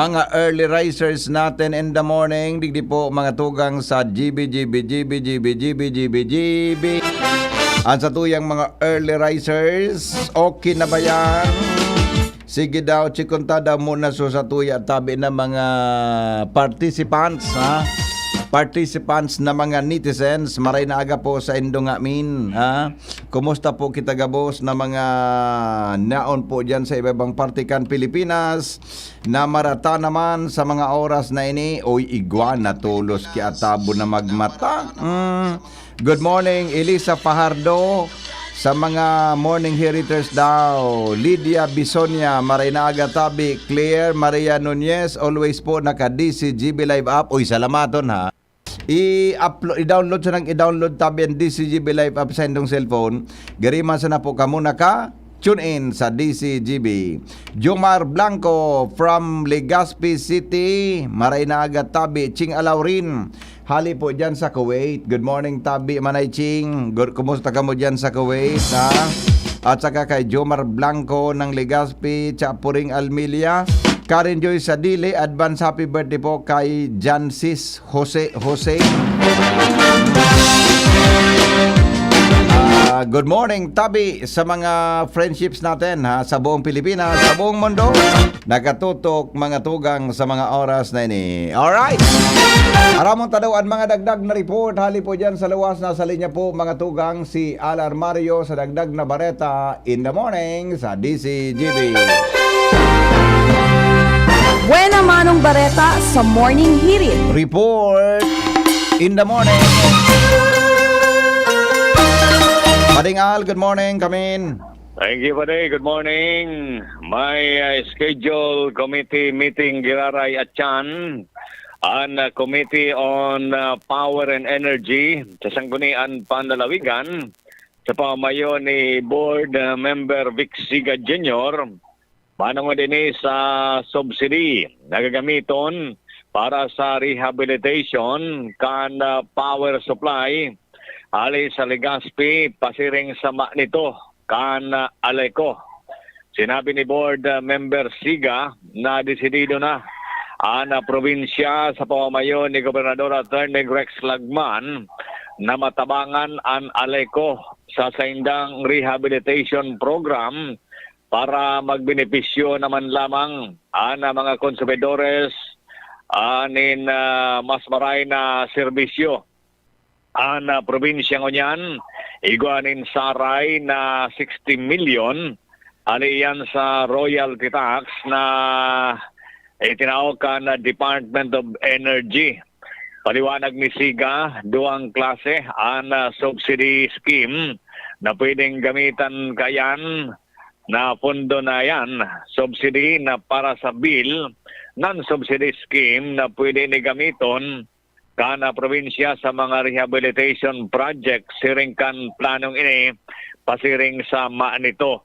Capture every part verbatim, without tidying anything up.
Mga early risers natin in the morning, digdi po mga tugang sa G B, G B, G B, G B, G B, G B, G B. Ang sa tuyang mga early risers, okay na ba yan? Sige daw, chikon ta daw muna so sa tuya tabi na mga participants, ha? Participants na mga netizens, maray na aga po sa indo ngamin, ha? Kumusta po kita gabos na mga naon po dyan sa iba-ibang parte kan Pilipinas? Na marata naman sa mga oras na ini, oy, igwa na tolos ki atabo na magmata. Mm. Good morning, Elisa Fajardo. Sa mga morning heriters daw, Lydia Bisonia, maray na aga tabi, Claire Maria Nunez, always po naka D C G B Live app. Uy, salamaton ha. I-upload, i-download sa nang i-download tabi ang D C G B Live app sa indong cellphone. Gari man sana po kamo naka tune in sa D C G B. Jomar Blanco from Legazpi City, maray na aga tabi, Ching Alaurin. Hali po dyan sa Kuwait. Good morning, tabi, Manay Ching. Good, kumusta kamo dyan sa Kuwait, ha? At saka kay Jomar Blanco ng Legazpi, Chapuring Almilia. Karen Joy Sadili, advance happy birthday po kay Jansis Jose, Jose. Ah, good morning, tabi, sa mga friendships natin, ha, sa buong Pilipinas, sa buong mundo. Nakatutok, mga tugang, sa mga oras na ini. Alright! Aramon ta daw an mga dagdag na report. Hali po dyan sa luwas, nasa linya po, mga tugang, si Al Armario sa dagdag na bareta in the morning sa D C G B. Buena Manong Bareta sa Morning Hirit. Report in the morning. Pading Al, good morning, kamin. Thank you, Pade. Good morning. May uh, schedule committee meeting giraray at yan. An uh, Committee on uh, Power and Energy sa Sanggunian Panlalawigan sa pamayo ni Board uh, Member Vic Siga Junior. Manongod ini sa subsidy na gagamiton para sa rehabilitation kan ah, power supply hali sa Legazpi pasiring sa Manito kan ah, Aleco. Sinabi ni Board ah, Member Siga na desidido na an ah, probinsya sa pamamayo ni Gobernador Attorney Rex Lagman na matabangan an Aleco sa saindang rehabilitation program para magbenepisyo naman lamang an mga konsumidores ah, nin ah, mas maray na serbisyo an ah, probinsya ngunyan. Igwa nin saray na sixty million hali iyan sa royalty tax na itinao kan ah, Department of Energy. Paliwanag ni Siga, duwang klase an ah, subsidy scheme na pwedeng gamitan kayan na pondo na yan, subsidy na para sa bill, non-subsidy scheme na pwede ni gamiton kan ah, probinsya sa mga rehabilitation project siring kan planong ini pasiring sa Manito.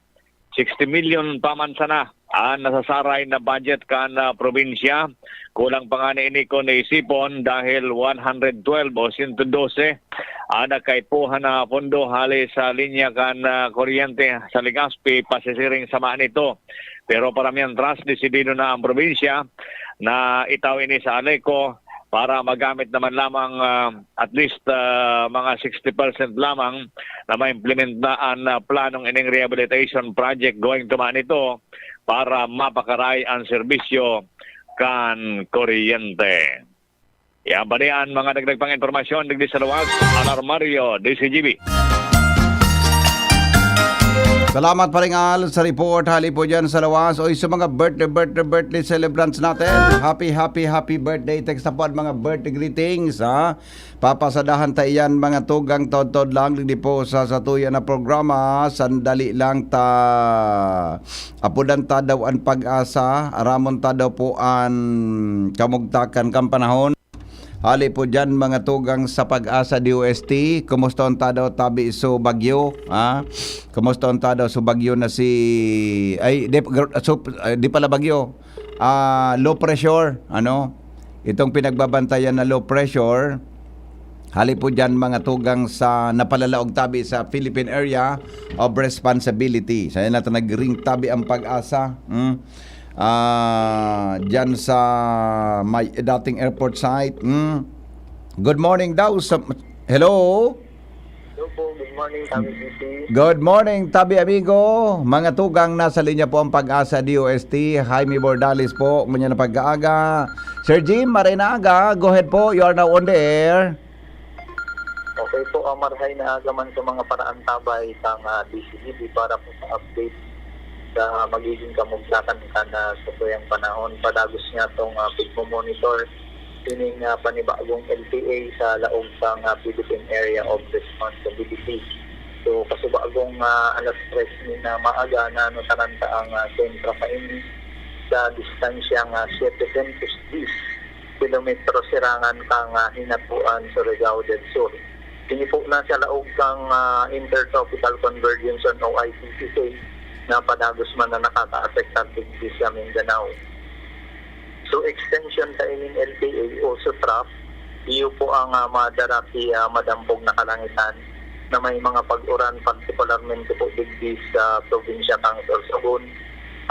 Sixty million pa man sana an nasasaray na budget kan ah, probinsya. Kulang pa ngani ini kun iisipon dahil one hundred twelve o siyento dose an nakaipuhan na pondo hali sa linya kan ah, kuryente sa Legazpi pasisiring sa Manito. Pero para mientras, desidido na ang probinsya na itao ini sa Aleco para magamit naman lamang ah, at least ah, mga sixty percent lamang na maimplementa an ah, planong ining rehabilitation project going to Manito para mapakaray an serbisyo kan kuryente. Yan pa an mga dagdag pang impormasyon digdi sa luwas, Alarmario, D C G B. Salamat, Paring Al, sa report. Hali po dyan sa lawas. Oy, sa mga birthday, birthday, birthday celebrants natin, happy, happy, happy birthday. Text na po ang mga birthday greetings, ha? Papasadahan ta iyan, mga tugang, taod-taod lang. Digdi po sa satuya na programa. Sandali lang ta. Apodan ta daw an pag-asa. Aramon ta daw po an kamugtakan kan panahon. Hali po dyan, mga tugang sa Pag-asa D O S T. Kumusta unta daw tabi so bagyo? Ha? Kumusta unta daw so bagyo na si... Ay, di, gr- so, ay, di pala bagyo. Ah, low pressure, ano? Itong pinagbabantayan na low pressure. Hali po dyan, mga tugang sa napalalaog tabi sa Philippine Area of Responsibility. Sa yan natin nag-ring tabi ang Pag-asa. Hmm? Ah, diyan sa may dating airport site. Hmm. Good morning daw sa, hello? Hello po, good morning, Kami City. Good morning, tabi amigo. Mga tugang, nasa linya po ang Pag-asa D O S T. Jaime Bordales po, ngunyan na pag-aaga. Sir Jim, maray na aga. Go ahead po, you are now on the air. Okay po, ah, marhay na aga man sa mga paraantabay kang ah, D C G B para po sa update sa magiging kamugtakan kan ah, sa tuyang panahon. Padagos nga tong ah, pigmo-monitor ining ah, panibagong L T A sa laog kang ah, Philippine Area of Responsibility. So, kasubagong ah, alas tres nin ah, maaga, nanotaran ta ang ah, sentro kaini sa distansya nga setecentos diyes kilometro sirangan kang ah, Hinatuan, Surigao del Sur. Ini po nasa laog kang ah, Intertropical Convergence on O I T C K na padagos man na nakakaapektar digdi sa Mindanao. So, extension ta ining L T A o SOTRAF, iyo po ang ah, madara ki ah, madampog na kalangitan na may mga pag-uran, partikularmente po digdi sa probinsya kang Sorsogon,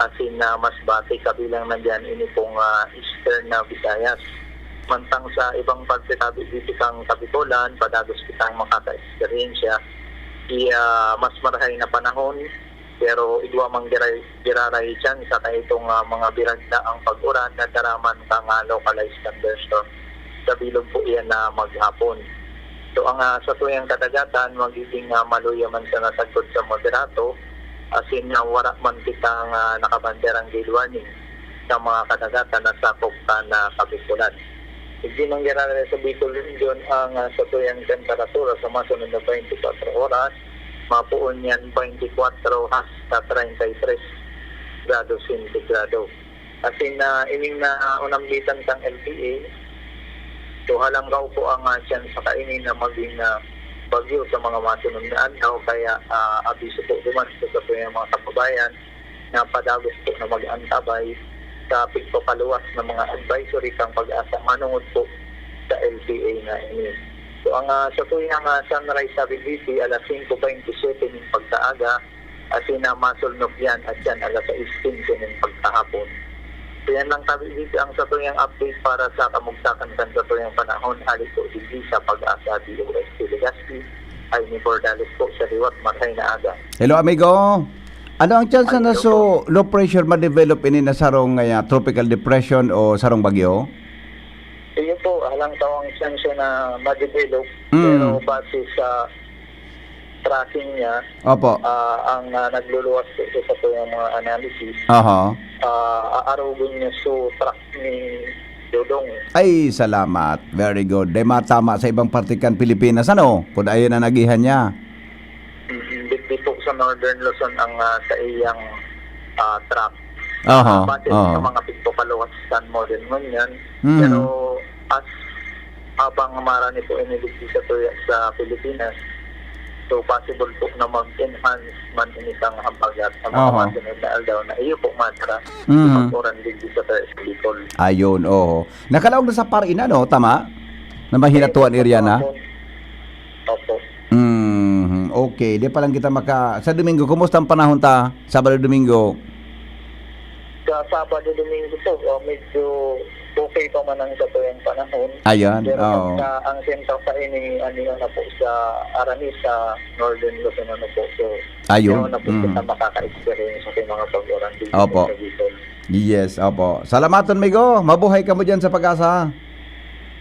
asin na mas bati kabilang na diyan ini pong ah, Eastern na Visayas. Mantang sa ibang parte tabi dito kang Kabikolan, padagos kitang makaka-eksperyensya. Iya mas marahay na panahon, pero igwa mang giray, giraray dyan sa kaitong ah, mga biragda ang pag-uran na daraman kang ah, localized thunderstorm. Sa bilog po iyan na maghapon. So ang ah, sa tuyang kadagatan, magiging ah, maluya man sa nasagkod sa moderato, asin na wara man kitang ah, nakabanderang gale warning sa mga kadagatan na sakop kan ah, Kabikolan. Igdi man giraray sa Bicol Region ang ah, sa tuyang temperatura sa masunod na twenty-four oras, mapoon yan twenty-four hasta treinta y tres grados sentigrado. Asin na ining na unambitan kang L T A, so halangkaw po ang ah, chance sa kaini na maging ah, bagyo sa mga masunod na adlaw, kaya ah, abiso po duman sa sa tuyang mga kababayan na padagos po na mag-antabay sa pigpapaluwas na mga advisory kang Pag-asa manungod po sa L T A na ini. So ang ah, sa tuyang ah, sunrise sa Cavite, alas singko bente siyete nin pagkaaga, asin na masulnop yan at yan alas sais quince nin pagkahapon. So yan lang tabi dito ang sa tuyang update para sa kamugtakan kan sa tuyang panahon. Hali po digdi sa Pag-asa D O S T Legazpi, Jaime Bordales po sa liwat, marhay na aga. Hello, amigo. Ano ang tsansa na Hello so low pressure ma-develop ini na sarong ah, tropical depression o sarong bagyo? Iyo po, halangkaw ang chance na ma-develop, Mm. pero base sa tracking niya, Opo. ah, ang ah, nagluluwas po sa sa tuyang mga analysis, Aha. ah, aarugon niya sa track ni Dodong. Ay, salamat. Very good. Dai matama sa ibang parte kan Pilipinas, ano? Kung ayon ang agihan niya. Mm, digdi po sa Northern Luzon ang ah, sa iyang ah, track. Aha. Base Aha. sa mga pigpapaluwas kan model ngunyan. Mhm. Pero as habang marani po ini digdi sa tuya sa Pilipinas, so possible po na mag-enhance man ini sang habagat sa mga Aha. masunod na aldaw na iyo po madara Mhm. sa pag-uran digdi sa tuya sa Bicol. Ayun, oo. Nakalaog na sa Par ina, no? Tama? Na may Hinatuan area na? Opo. Mhm. Okay, di pa lang kita maka... Sa Domingo, kumusta ang panahon ta? Sabado, Domingo? Sa Sabado, Domingo po, oh, medyo okay pa man ang sa tuyang panahon. Ayan, Pero oo. pagka ang sentro sa ini, ano yun na po, sa Aramis, sa Northern Luzon, ano po. So, Ayun, yun na po mhm. kita makaka-experience sa mga pag-uran dito Opo. sa Bicol. Yes, opo. Salamaton, migo. Mabuhay kamo dyan sa Pag-asa.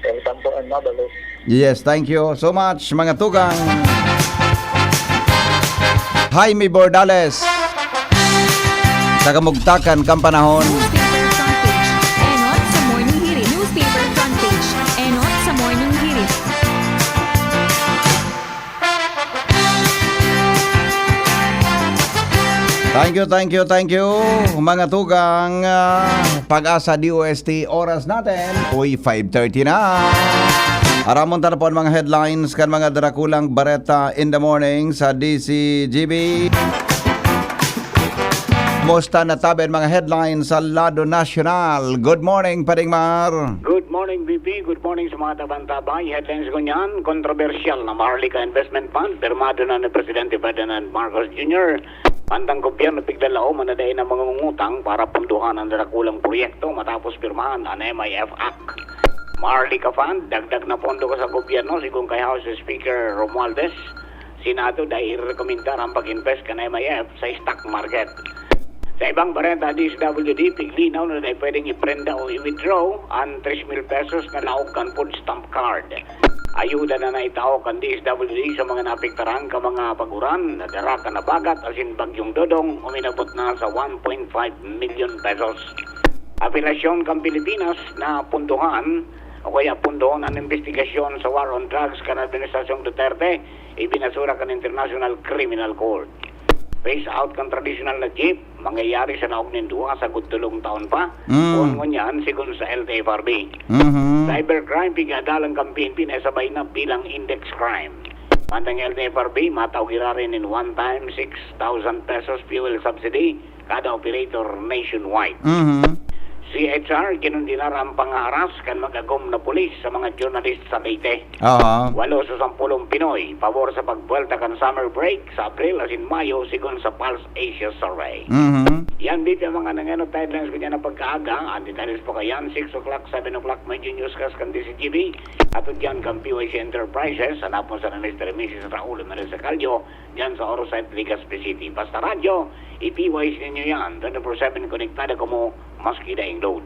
Welcome po, and mabalik. Yes, thank you so much, mga tugang. Jaime Bordales. Sa kamugtakan kan panahon. Newspaper front page. Enot sa Morning Hirit. Newspaper front page. Enot sa Morning Hirit. Thank you, thank you, thank you, mga tugang. Ah, Pag-asa D O S T, oras natin, uy, five thirty na. Aramon ta na po ang mga headlines kan mga drakulang bareta in the morning sa D C G B. Musta na tabi ang mga headlines sa lado nasyonal? Good morning, Paring Mar. Good morning, B P. Good morning sa mga tabang-tabang. Headlines ko niyan, kontrobersyal na Maharlika Investment Fund, pirmado na ni Presidente Ferdinand Marcos Junior Andang gobyerno piglalaom an dai na mangungutang para punduhan ang darakulang proyekto matapos pirmahan an M I F Act. Marlica Fund, dagdag na pondo ka sa gobyerno, sigon kay House Speaker Romualdez. Senado, dai irekomendar ang pag-invest kan M I F sa stock market. Sa ibang bareta, D S W D, piglinaw na dai pwedeng iprenda o i-withdraw an tres mil pesos na laog kan food stamp card. Ayuda na naitao kan D S W D sa mga naapektaran ka mga paguran na dara kan habagat asin Bagyong Dodong, uminabot na sa one point five million pesos. Apelasyon kan Pilipinas na punduhan o kaya pundohon an imbestigasyon sa war on drugs kan Administrasyong Duterte, ibinasura kan International Criminal Court. Phase out kan tradisyonal na jeep, mangyayari sa laog nin duwa sagod tolong taon pa. Mm. Kung ngunyan, sigon sa L T F R B. Mhm. Cybercrime, pigadalan kan P N P na sabay na bilang index crime. Mantang L T F R B, matao giraray nin one time six thousand pesos fuel subsidy kada operator nationwide. Mhm. C H R, kinundinar ang pangaharas kan mag-agom na pulis sa mga journalist sa Leyte. Aha. Walo sa sampulong Pinoy, pabor sa pagbuwelta kan summer break sa Abril asin Mayo, sigon sa Pulse Asia Survey. Mhm. Yan, B P, ang mga nangenot headlines ko dyan na pagkaaga. Ang detalles pa kayan, six o'clock, seven o'clock, may newscast kan D C G B. At dyan kan P Y C Enterprises, hanapon sa Mister and Missus Raul Ramirez Caldio, dyan sa Orosite, Legazpi City. Basta radyo, i-P Y C ninyo yan. Twenty-four seven konektado kamo, maski daing load.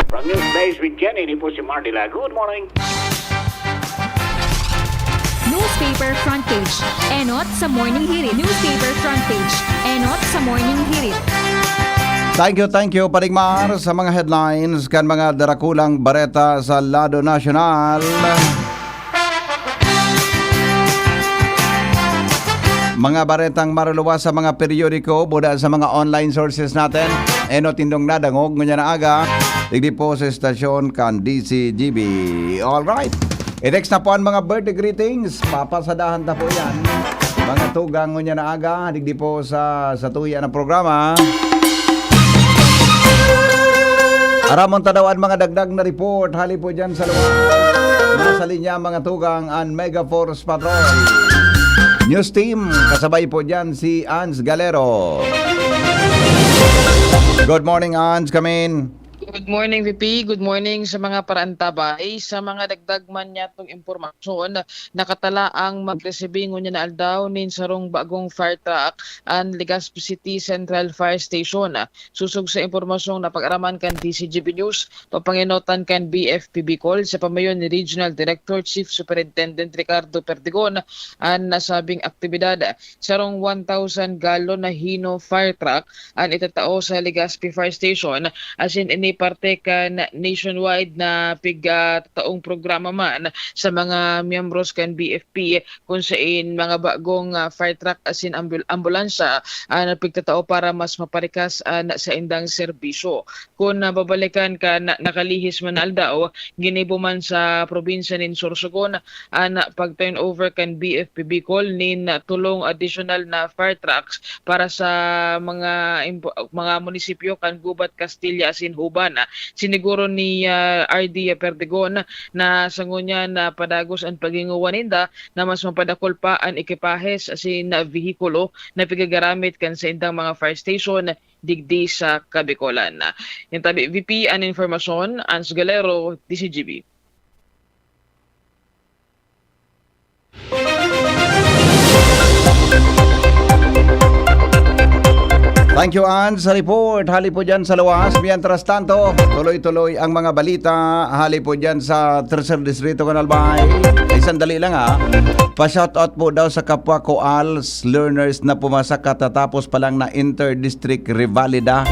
From News Base with Jenny, ini po si Mardy Lago. Good morning. Newspaper Front Page. Enot sa Morning Hirit. Newspaper Front Page. Enot sa Morning Hirit. Thank you, thank you, Paring Mar, sa mga headlines kan mga darakulang bareta sa lado nasyonal. Mga baretang maruluwas sa mga periodiko, buda sa mga online sources natin. Enot indong nadangog ngunyan na aga, digdi po sa estasyon kan D C G B. Alright. I-text na po ang mga birthday greetings. Papasadahan ta po yan. Mga tugang ngunyan na aga, digdi po sa, sa tuya na programa. Aramon ta daw an mga dagdag na report hali po dyan sa lugar. Nasa linya, mga tugang, an Mega Force Patrol News Team. Kasabay po dyan si Ans Galero. Good morning, Ans. Come in. Good morning, V P. Good morning sa mga paraantabay. Sa mga dagdag man niyatong impormasyon, nakatala ang magresibi ngunyan na aldaw nin sarong bagong fire truck an Legazpi City Central Fire Station. Sosog sa impormasyong napag-araman kan D C G B News, papangenotan kan B F P Bicol sa pamayon ni Regional Director Chief Superintendent Ricardo Perdigon an nasabing aktibidad. Sarong one thousand gallon na Hino fire truck an itatao sa Legazpi Fire Station, asin ini parte kan nationwide na pigtataong programa man sa mga miyembros kan B F P, kun sain mga bagong, ah, fire truck asin ambul-, ambulansya an pigtatao para mas maparikas an saindang serbisyo. Kun, ah, babalikan kan nakalihis man na aldaw, ginibo man sa probinsya nin Sorsogon an pag-turnover kan B F P Bicol nin tolong additional na fire trucks para sa mga impo-, mga munisipyo kan Gubat, Castilla asin Juban. Siniguro ni, ah, R D Perdigon na sa ngunyan na padagos an paghingowa ninda na mas mapadakol pa an ekipahes asin vehikulo na pigagaramit kan saindang mga fire station digdi sa Kabicolan. Yan tabi, V P, an informasyon, Ans Galero, D C G B. Thank you, Ann, sa report. Hali po dyan sa luwas. Mientras tanto, tuloy-tuloy ang mga balita. Hali po dyan sa Tercer Distrito, Canal Bay. Ay, sandali lang, ha. Pa-shoutout po daw sa kapwa ko, als learners na pumasa katatapos pa lang na inter-district revalida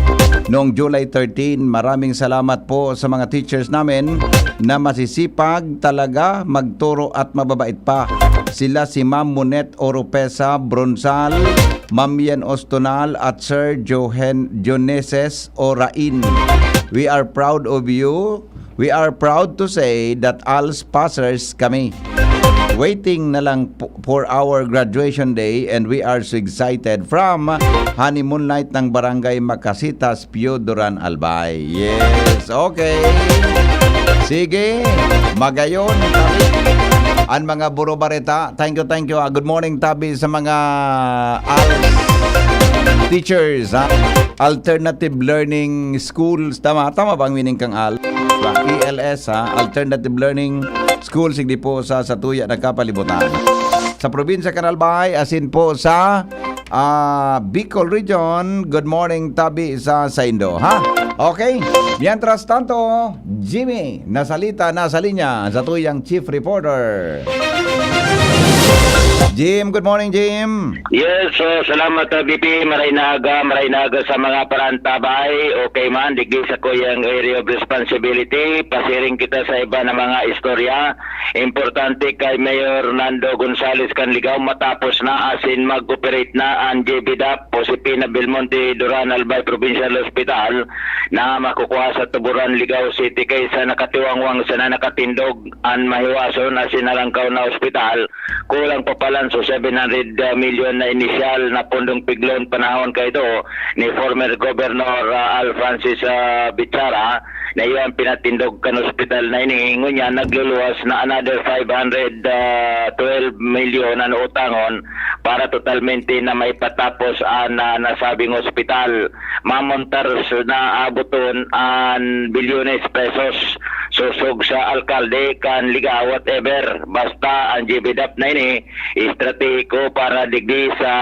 noong July thirteen. Maraming salamat po sa mga teachers namin na masisipag talaga magturo at mababait pa. Sila si Ma'am Monet Oropesa Bronsal, Ma'am Yen Ostonal, at Sir Johen Dioneses Orain. We are proud of you. We are proud to say that als passers kami. Waiting na lang po for our graduation day and we are so excited. From Honeymoon Night ng Barangay Makasitas, Pio Duran, Albay. Yes, okay. Sige, magayon kami. An mga buro bareta, thank you, thank you. Ah, good morning, tabi sa mga al- teachers, ha? Alternative Learning Schools. Tama, tama ba ang meaning kang al? Ba, E L S, ha? Alternative Learning Schools, hindi po sa, sa tuya nagkapalibutan. Sa probinsya kan Albay, asin po sa, ah, Bicol Region. Good morning, tabi sa saindo, ha? Okay. Mientras tanto, Jimmy, nasalita, nasa linya, sa tuyang chief reporter. Jim, good morning, Jim. Yes, so salamat, uh, B P. Maray na aga, maray na aga sa mga parantabay. Okay man, digdi sa kuyang area of responsibility. Pasiring kita sa iba na mga istorya. Importante kay Mayor Nando Gonzales kan Ligao, matapos na asin mag-operate na an J B DAP o si Pina Belmonte Duran Albay Provincial Hospital na makukuha sa Tuburan, Ligao City, kaysa nakatiwangwang sana nakatindog an mahiwason asin nalangkaw na ospital. Kulang pa palan sa seven hundred million na inisyal na pondong pig-loan panahon kaito ni former Governor, ah, Al Francis, ah, Bichara na iyo ang pinatindog kan ospital na ini. Ngunyan, nagluluwas na another five hundred twelve million an utangon para totalmente na maipatapos an, ah, nasabing ospital. Mamontar s-, na abuton an bilyones pesos. Sosog sa alkalde kan Ligao, whatever. Basta an J B DAP na ini, estratehiko para digdi sa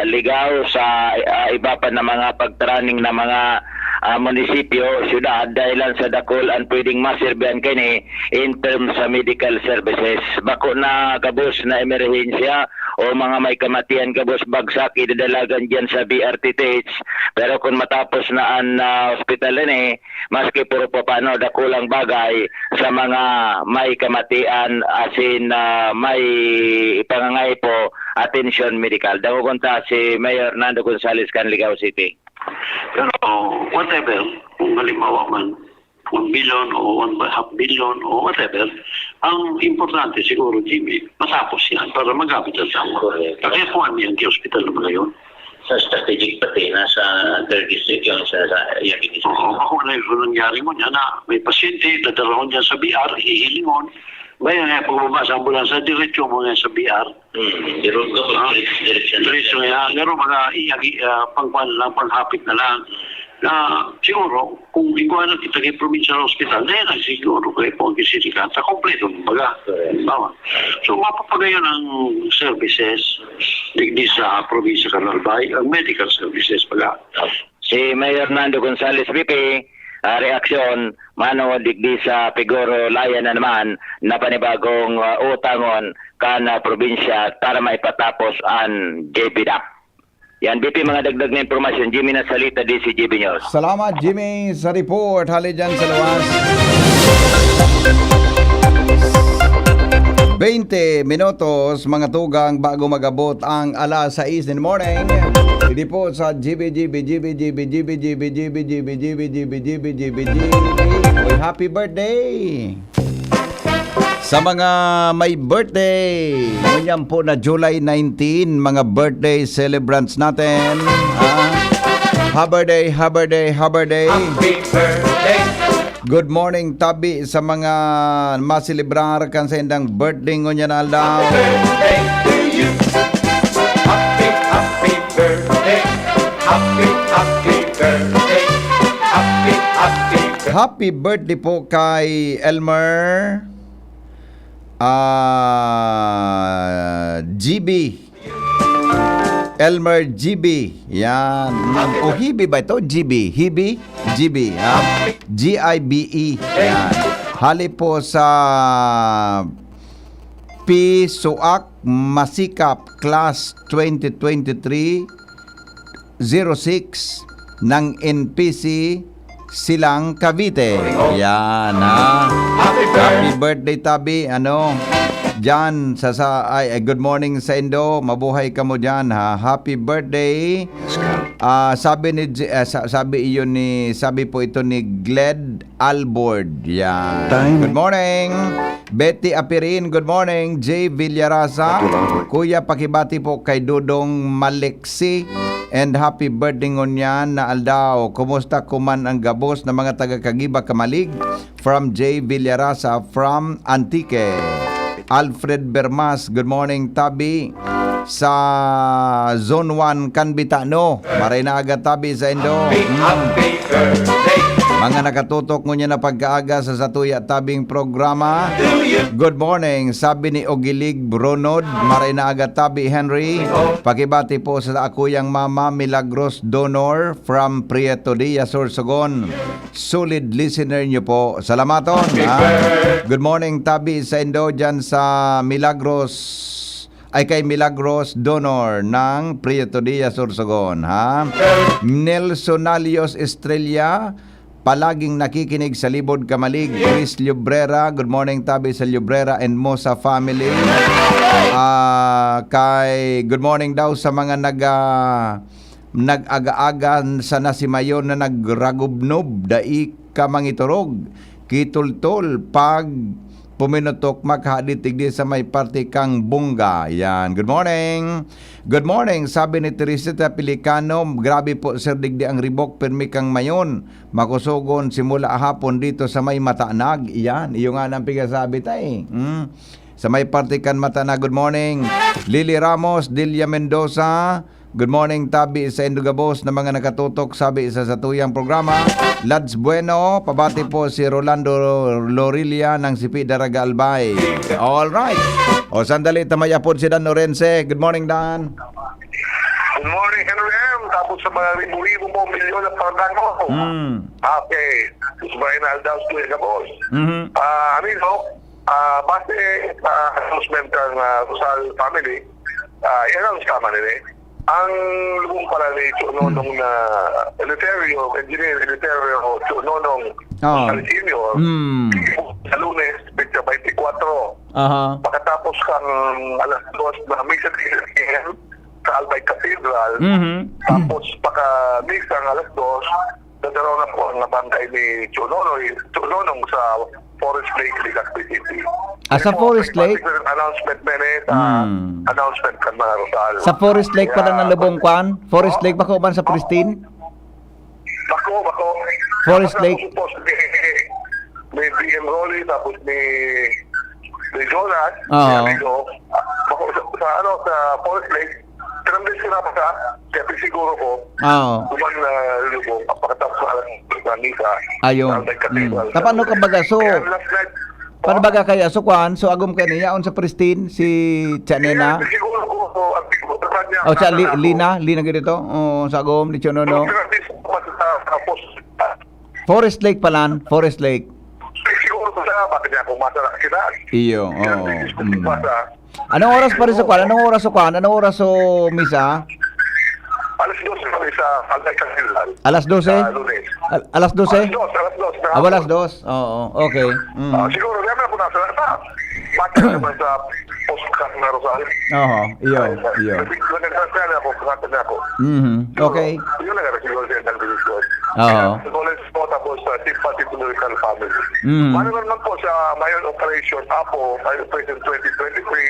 Ligao, sa, ah, iba pa na mga pagtaraning na mga, ah, munisipyo, syudad, dahilan sa dakul an pwedeng maserbihan kaini in terms sa medical services. Bako na gabos na emerhensya o mga may kamatian gabos bagsak, idadalagan diyan sa B R T T H. Pero kung matapos na an, ah, ospital ini, maski puro papano, dakulang bagay sa mga may kamatian, asin, ah, may ipangangay po atensyon medikal. Dangogon ta si Mayor Nando Gonzales kan Ligao City. Pero whatever, kung halimbawa man, one billion o one half billion o whatever, ang importante siguro, Jimmy, matapos yan para magamit ang tao. Correct. Kaya kuha niyan kay hospital na ngayon. Sa strategic pati na sa third district yung sa, sa Yabini. Oo, ako na yung nangyari mo niya na may pasyente, dadalahon niya sa B R, hihilingon. Bayan nga, pagbaba sa ambulansya, diretso mo nga sa B R. Hmm, pero kapag Ah, direk-, direksyon na diretso siya. Nga, pero mga iyagi, ah, pangkuan lang, panghapit na lang. Na siguro, kung ikuha na kita kay provincial hospital, na yan ang siguro kay po ang kisirikan. Sa kompleto, kumbaga. Correct. Bawa. So, mapapagayon ang services digdi sa probinsya kan Albay, ang medical services pala. Si Mayor Nando Gonzales, V P, ah, reaksyon, mano digdi sa Pigoro, Laya na naman na panibagong, ah, utangon kan, ah, probinsya para maipatapos an J P DAP. Yan, V P, mga dagdag na impormasyon. Jimmy Nasalita, D C G B News. Salamat, Jimmy, sa report. Hali dyan sa luwas. Twenty minutos, mga tugang, bago mag-abot ang alas sais in the morning. Hindi po sa G B, G B, G B, G B, G B, G B, G B, G B, G B, G B, G B, G B, G B, G B. Uy, happy birthday! Sa mga may birthday, ngunyan po na July nineteen, mga birthday celebrants natin. Ah, happy birthday, happy birthday, happy birthday. Happy birthday. Good morning, tabi sa mga maselebrar kan saindang birthday ngunyan na aldaw. Happy birthday to you. Happy, happy birthday. Happy, happy birthday. Happy, happy birthday. Happy birthday po kay Elmer, ah, G B. Elmer G B. Yan. Mm, o Hibi ba ito? G B. Hibi? G B, ha? G I B E. Yan. Hali po sa P Suak Masikap Class twenty twenty-three zero six ng N P C Silang, Cavite. Yan, ha? Happy birth- Happy birthday, tabi. Ano? Diyan, sa, sa, ay, ay, good morning sa indo. Mabuhay kamo diyan, ha? Happy birthday. Ah, sabi ni J-, ah, sa-, sabi iyon ni, sabi po ito ni Gled Albord. Yan. Time. Good morning. Betty Apirin, good morning. Jay Villarasa, Ito lang, boy. Kuya, pakibati po kay Dodong Maliksi. And happy birthday ngunyan na aldaw. Kumusta kuman ang gabos na mga taga Kagiba Kamalig? From Jay Villarasa from Antique. Alfred Bermas, good morning, tabi sa Zone one, Kanbitano. Maray na aga, tabi sa indo. Mm. Mga nakatutok ngunyan na pagkaaga sa satuya tabing programa. Good morning, sabi ni Ogilig Ronod. Maray na aga, tabi, Henry. Pakibati po sa akuyang mama, Milagros Donor from Prieto Dia, Sorsogon. Solid listener nyo po. Salamaton, ha? Good morning, tabi sa indo dyan sa Milagros, ay, kay Milagros Donor ng Prieto Dia, Sorsogon, ha? Nelson Alios Estrella, palaging nakikinig sa Libod Kamalig. Chris Lubrera, good morning, tabi sa Lubrera and Mosa family. Ah, kay, good morning daw sa mga naga-, nag-aga-aga sa nasimayon na nagragubnob, dai ka mangiturog, kitultol, pag puminutok, maghadit digdi sa may parte kang Bunga. Yan. Good morning. Good morning, sabi ni Teresita Pelicano. Grabe po, sir, digdi ang ribok, pirmi kang mayon. Makusogon, simula hapon dito sa may Matanag. Yan. Iyo nga nang pigasabi, tay. Hmm. Sa may parte kan Matanag, good morning. Lily Ramos, Delia Mendoza, good morning, tabi sa indo gabos na mga nakatutok, sabi sa satuyang programa. Lads Bueno, pabati po si Rolando Lorilia ng Sipi Daraga Albay. All right. O, sandali, ta may apod si Dan Orense. Good morning, Dan. Good morning, Henry M. Tapos sa mga ribu-ribu mo, milyon na pagdang mo. Hmm. Okay. Gusto ba yung aldaw ko yung gabos? Mhm. Ah, amigo, ah, base sa announcement ng, ah, Rosal family, ah, i-announce ka man, eh. Ang lubong pala ni Chu Nonong na Eleuterio, Engineer Eleuterio Chu Nonong Oo. Rosal Senior, Hmm. sa Lunes, petsa twenty-four, Aha. Pagkatapos kang alas dos na misa sa Albay Cathedral, Mhm. tapos pagka misa ng alas dos, dadaraw na po ang bangkay ni Chu Nonong, Chu Nonong sa Forest Lake, Legazpi City. Ah, sa Ito, Forest may Lake? Announcement, men, eh, sa Hmm. announcement kan mga Rosal. Sa Forest Lake pala Yeah. ng Lubong Kwan? Forest Oh. Lake, bako man sa Pristine? Bako, bako. Forest Tapos Lake. Tapos ni, ni B M Rolly, tapos ni, ni Jonas, Oo. ni Amigo. Bako sa, sa, ano, sa Forest Lake, tinambis ko na pa sa, kaya siguro ko, Oo. kuman na lubong, pagkatapos na alas na misa, Ayun. sa Albay Cathedral. Mm. Tapano ka baga? So, Kaya last night, Paano baga kaya? So, kwan, so, agom kayo niya, on sa Pristine, si Chanena? Kaya siguro ko, ko, ang siguro sa kanya, O, siya, Li-, nasa ako. Lina? Lina gini to? O, sa agom, ni Chonono? Pero grabe sa, sa, sa post. Forest Lake palan, Forest Lake. Siguro ko sa, bakit niya ako masara sila? Iyo, Kaya oo, gusto ko mm. masa. Anong oras pa rin sa kwan? Anong oras sa kwan? Anong oras sa misa? Alas dose kami sa Albay Cathedral. Alas dose? Sa Lunes. Al-, alas dose? Alas dos, alas dos na Ah, hapon. alas dos? Oo, okay. Mm. Ah, siguro, kaya na po nasa, sa, bata naman sa post ka na Rosario. Oho, iyo, Ay, iyo. nag-, nag-, nag-, ako, kata niya ako. Mhm, okay. Yun na nga, siguro siya nag-record. Oo. Kaya, college po, tapos, uh, Chief Party Political Family. Mhm. Mano naman po sa Mayon Operation, Apo, Mayon Operation twenty twenty-three,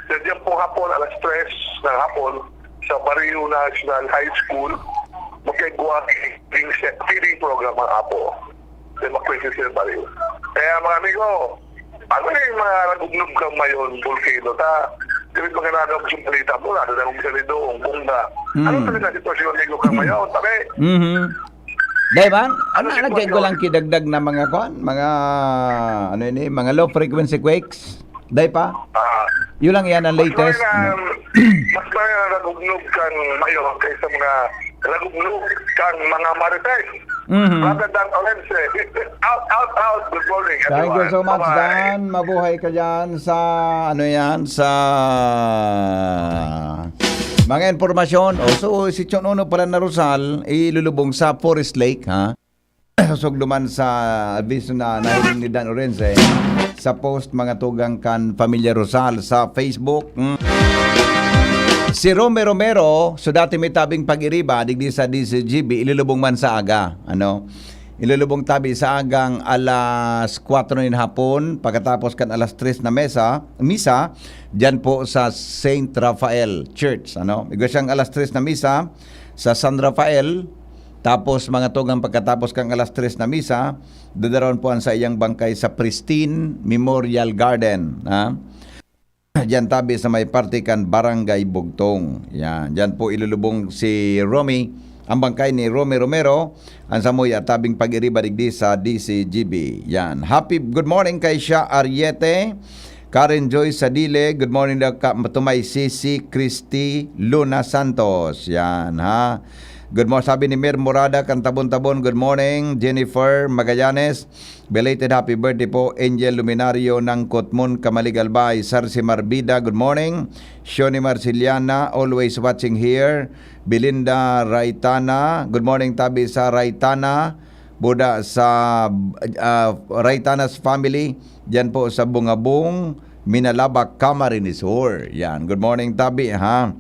sa dyan po hapon, alas tres ng hapon, sa Barrio National High School, magkagawa ng feeding program ang Apo. Democracy sa Barrio. Kaya, mga amigo, ano yung mga nagugnog kang Mayon, volcano, ta? Dili pa nga nagawag sa balita mo, nasa na kong salido, ang bongga. Ano Hmm. talaga sitwasyon, amigo, kang Mayon? Tabi, Mhm. Dai ba? Ano Ano, sitwasyon? nagkaigo lang kidagdag na mga kwan? Mga, ano ini? Mga low frequency quakes? Dai pa? Ah. Yun lang yan ang Mas latest. may, um, mas may nagugnog kang Mayon kaysa mga nagugnog kang mga Marites. Mhm. Rather than Olense. Out, out, out. Good morning, Thank you everyone. so much, Bye-bye. Dan. Mabuhay ka dyan sa, ano yan, sa mga impormasyon. O, so, si Chon Uno pala na Rosal, ilulubong sa Forest Lake, ha? Sosog duman sa aviso na nahiling ni Dan Orense sa post, mga tugang kan Pamilya Rosal sa Facebook. Mm. Si Romy Romero, so dati may tabing pag-iriba, digdi sa D Z G B, ilulubong man sa aga. Ano? Ilulubong tabi sa agang alas kwatro nin hapon, pagkatapos kan alas tres na mesa, misa, dyan po sa Saint Raphael Church. Ano? Igwa siyang alas tres na misa sa San Rafael, tapos mga tugang pagkatapos kang alas tres na misa, dadaron po ang sa iyang bangkay sa Pristine Memorial Garden. Ha? Diyan tabi sa may parte kan Barangay Bugtong. Yan. Diyan po ilulubong si Romy, ang bangkay ni Romy Romero, ang samuya tabing pag-iriba digdi sa D C G B. Yan. Happy good morning kay Sha Ariete, Karen Joy Sadile. Good morning daw ka, to my Sisi Christy Luna Santos. Yan, ha. Good morning, sabi ni Mir Morada, Cantabon-Tabon. Good morning, Jennifer Magallanes. Belated happy birthday po, Angel Luminario ng Kotmon, Camalig, Albay, Sarsi Marbida, good morning. Shoni Marciliana, always watching here. Belinda Raitana, good morning, tabi sa Raitana. Buda sa, ah, Raitana's family, diyan po sa Bungabung, Minalaba, Camarines Sur. Yan, good morning, tabi, ha.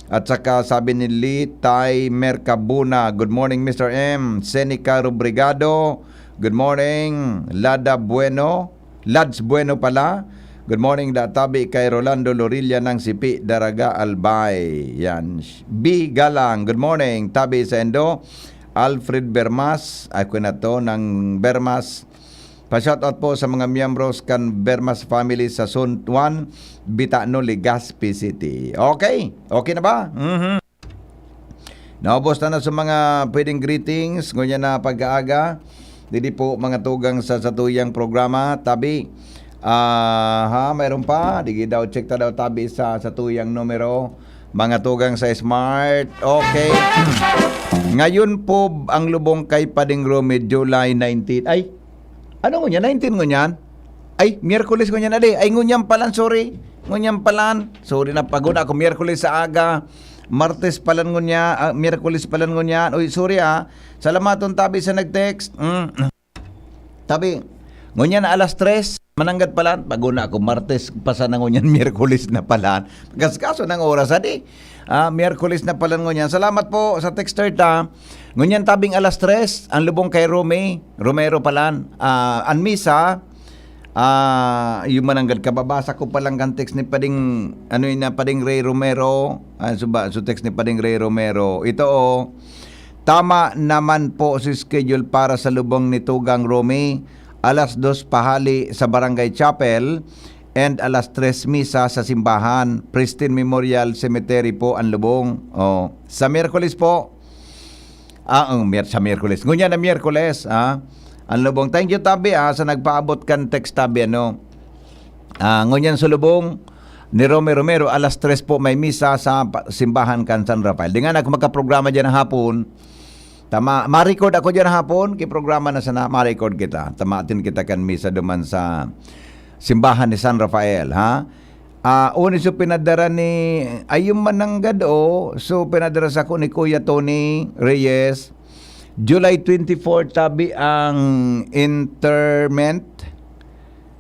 At saka sabi ni Lee Tai Mercabuna, good morning, Mister M. Seneca Rubrigado, good morning, Lada Bueno. Lads Bueno pala. Good morning, da tabi kay Rolando Lorilla ng Sipi, Daraga, Albay. Yan. B Galang, good morning. Tabi sa Endo, Alfred Bermas. Ako na to, ng Bermas. Pa-shoutout po sa mga miyembros kan Bermas family sa Zone one, Bitano, Legazpi City. Okay? Okay na ba? Mhm. Naubos na na sa mga pwedeng greetings. Ngunyan na pag-aaga. Didi po mga tugang sa satuyang programa. Tabi. Ah, ha, mayroon pa. Digi daw, check ta daw tabi sa satuyang numero. Mga tugang sa Smart. Okay. Ngayon po ang lubong kay Pading Romy, July nineteen. Ay, ano ngunyan? Nineteen ngunyan? Ay, Miyerkules ngunyan, adi. Ay, ngunyan palan, sorry. Ngunyan palan. Sorry na, pagod ako. Miyerkules sa aga. Martes palan ngunya, ah, Miyerkules palan ngunyan. Uy, sorry, ah. Salamaton tabi sa nag-text. Mm. Tabi, ngunyan na alas tres, mananggad palan. Pagod na ako. Martes pa sana ngunyan, Miyerkules na palan. Kaskaso ng oras, adi. Ah, Miyerkules na palan ngunyan. Salamat po sa texter ta. Ngunyan tabing alas tres, ang lubong kay Romy Romero palan. Ah, an misa, ah, yung mananggad kababasa ko palang kan text ni Pading, ano yun na, Pading Ray Romero. Ah, so ba, so text ni Pading Ray Romero. Ito, oh, tama naman po si schedule para sa lubong ni Tugang Romy. Alas dos pahali sa Barangay Chapel and alas tres misa sa simbahan. Pristine Memorial Cemetery po ang lubong. Oh, sa Miyerkules po. Ah, ang Mier-, sa Miyerkules. Ngunyan na Miyerkules, ah. Ang lubong. Thank you, tabi, ah, sa nagpaabot kan text, tabi, ano. Ah, ngunyan sa lubong ni Romy Romero, alas tres po may misa sa pa-, simbahan kan San Rafael. Di nga na, kung magkaprograma dyan hapon, tama, ma-record ako dyan hapon, kiprograma na sana, ma-record kita. Tamatin kita kan misa duman sa simbahan ni San Rafael, ha? Ah, uni so pinadara ni, ay, yung mananggad, oh. So, pinadara sa ko ni Kuya Tony Reyes. July twenty-four, tabi ang interment.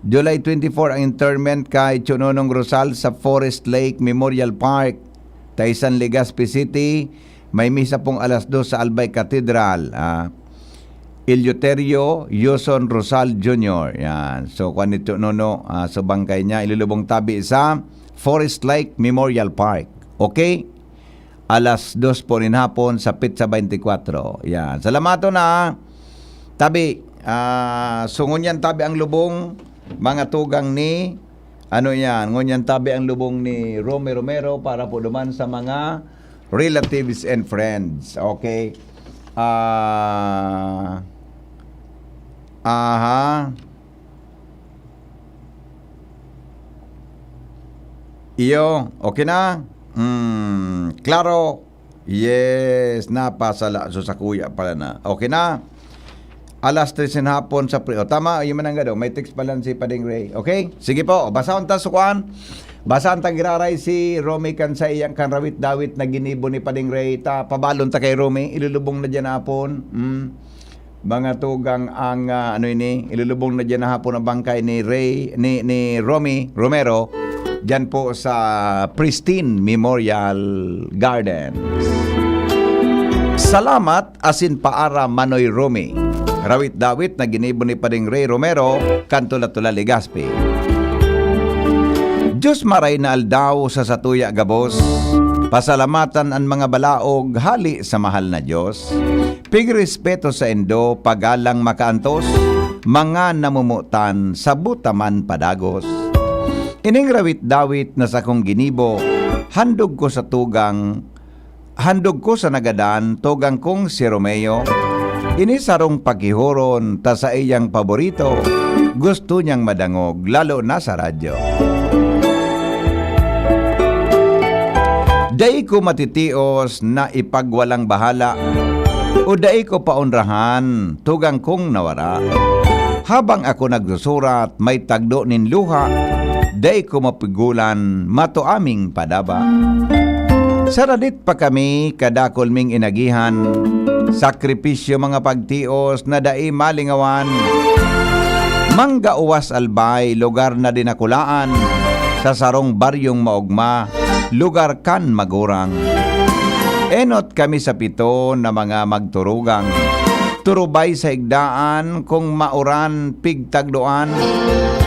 July twenty-four ang interment kay Chononong Rosal sa Forest Lake Memorial Park, Taysan, Legazpi City. May misa pong alas dos sa Albay Cathedral. Ah, Eleuterio Yuson Rosal Junior. Yan. So, kwan ni Chononong, ah, sa bangkay niya, ilulubong tabi sa Forest Lake Memorial Park. Okay? Alas dos po nin hapon sa petsa twenty-four. Yan. Salamaton na. Tabi, ah, so ngunyan tabi ang lubong, mga tugang ni, ano yan, ngunyan tabi ang lubong ni Romy Romero para po duman sa mga relatives and friends. Okay? Ah, aha. Iyo, okay na? Hmm, klaro. Yes, napasala. So, sa kuya pala na. Okay na? Alas tres ng hapon sa pre-, oh, tama, yung mananggad, oh. May text pala si Pading Ray. Okay? Sige po, basahon ta sa kuan. Basahon ta giraray si Romy kan sa iyang kan rawit-dawit na ginibo ni Pading Ray. Ta, pabalon ta kay Romy. Ilulubong na dyan hapon. Mm. Mga tugang ang, ah, ano ini, ilulubong na dyan na hapon ang bangkay ni Ray, ni, ni Romy Romero, dyan po sa Pristine Memorial Gardens. Salamat, asin paara, Manoy Romy. Rawit-dawit na ginibo ni Pading Ray Romero, kan Tula-Tula, Legazpi. Diyos maray na aldaw sa satuya gabos, pasalamatan an mga balaog hali sa mahal na Diyos. Pigrespeto saindo, pagalang makaantos, mga namumutan, sabot ta man padagos. Ining rawit-dawit na sakong ginibo, handog ko sa tugang, handog ko sa nagadan, tugang kong si Romeo. Ini sarong pakihoron ta saiyang paborito, gusto niyang madangog, lalo na sa radyo. Dai ko matitios na ipagwalang bahala, o dai ko paonrahan, tugang kong nawara. Habang ako nagsusurat, may tagdo nin luha, dai ko mapigolan, mato aming padaba. Sa radit pa kami, kadakol ming inagihan, sakripisyo, mga pagtios na dai malingawan. Mangga uwas albay, lugar na dinakulaan, sa sarong baryong maogma, lugar kan magurang. Enot kami sa pito na mga magturugang. Turubay sa igdaan, kung mauran, pigtagdoan.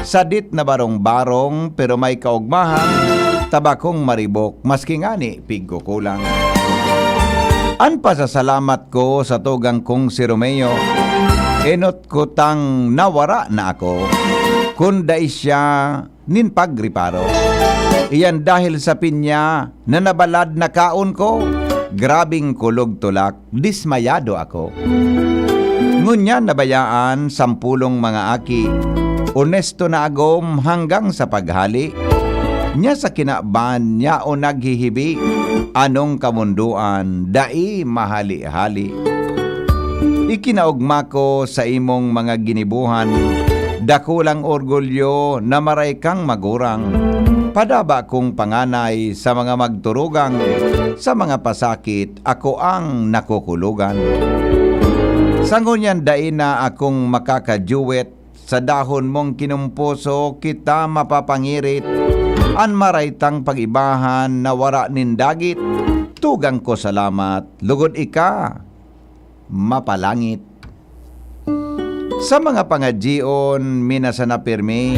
Sadit na barong-barong, pero may kaogmahan, tabakong maribok, maski ngani pigkukulang. An pasasalamat ko sa tugang kong si Romeo, enot ko tang nawara na ako. Kun dai siya nin pagriparo. Iyan dahil sa pinya na nabalad na kaon ko, grabing kulog tulak, dismayado ako. Ngunyan nabayaan, sampulong mga aki, onesto na agom hanggang sa paghali. Nya sa kinaban, yaon naghihibi, anong kamundoan, dai mahali-hali. Ikinaogma ko sa imong mga ginibuhan, dakulang orgulyo na maray kang magurang. Padaba kong panganay sa mga magturugang, sa mga pasakit, ako ang nakukulogan. Sa ngunyan dai na akong makakajuwet, sa dahon mong kinumposo kita mapapangirit. An maray tang pag-ibahan na wara nin dagit, tugang ko salamat, lugod ika mapalangit. Sa mga pangadyion, minasa na pirmi.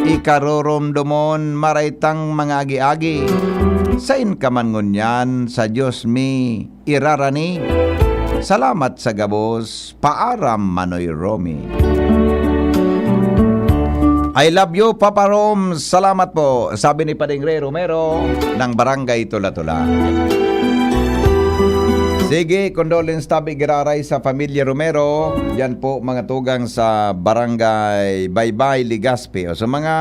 Ikaroromdomon, maray tang mga agi-agi. Sain ka man ngunyan, sa Diyos mi irarani. Salamat sa gabos, paaram, Manoy Romy. I love you, Papa Rom. Salamat po, sabi ni Pading Ray Romero ng Barangay Tula-Tula. Sige, condolence tabi giraray sa Pamilya Romero. Yan po, mga tugang sa Barangay Baybay, Legazpi. O, sa mga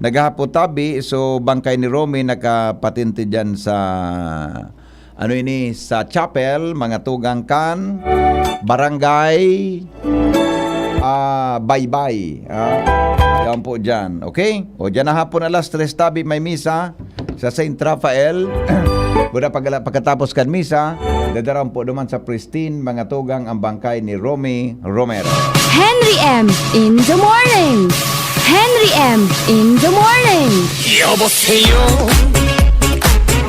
naghahapot tabi, so, bangkay ni Romy nakapatente dyan sa, ano ini, sa chapel, mga tugang kan Barangay, ah, Baybay. Ah, yan po dyan. Okay? O, dyan na hapon alas tres tabi may misa sa Saint Raphael. Buda pag-, pagkatapos kan misa, dadaran po duman sa Pristine, mga tugang, ang bangkay ni Romy Romero. Henry M in the morning. Henry M in the morning. 여보세요.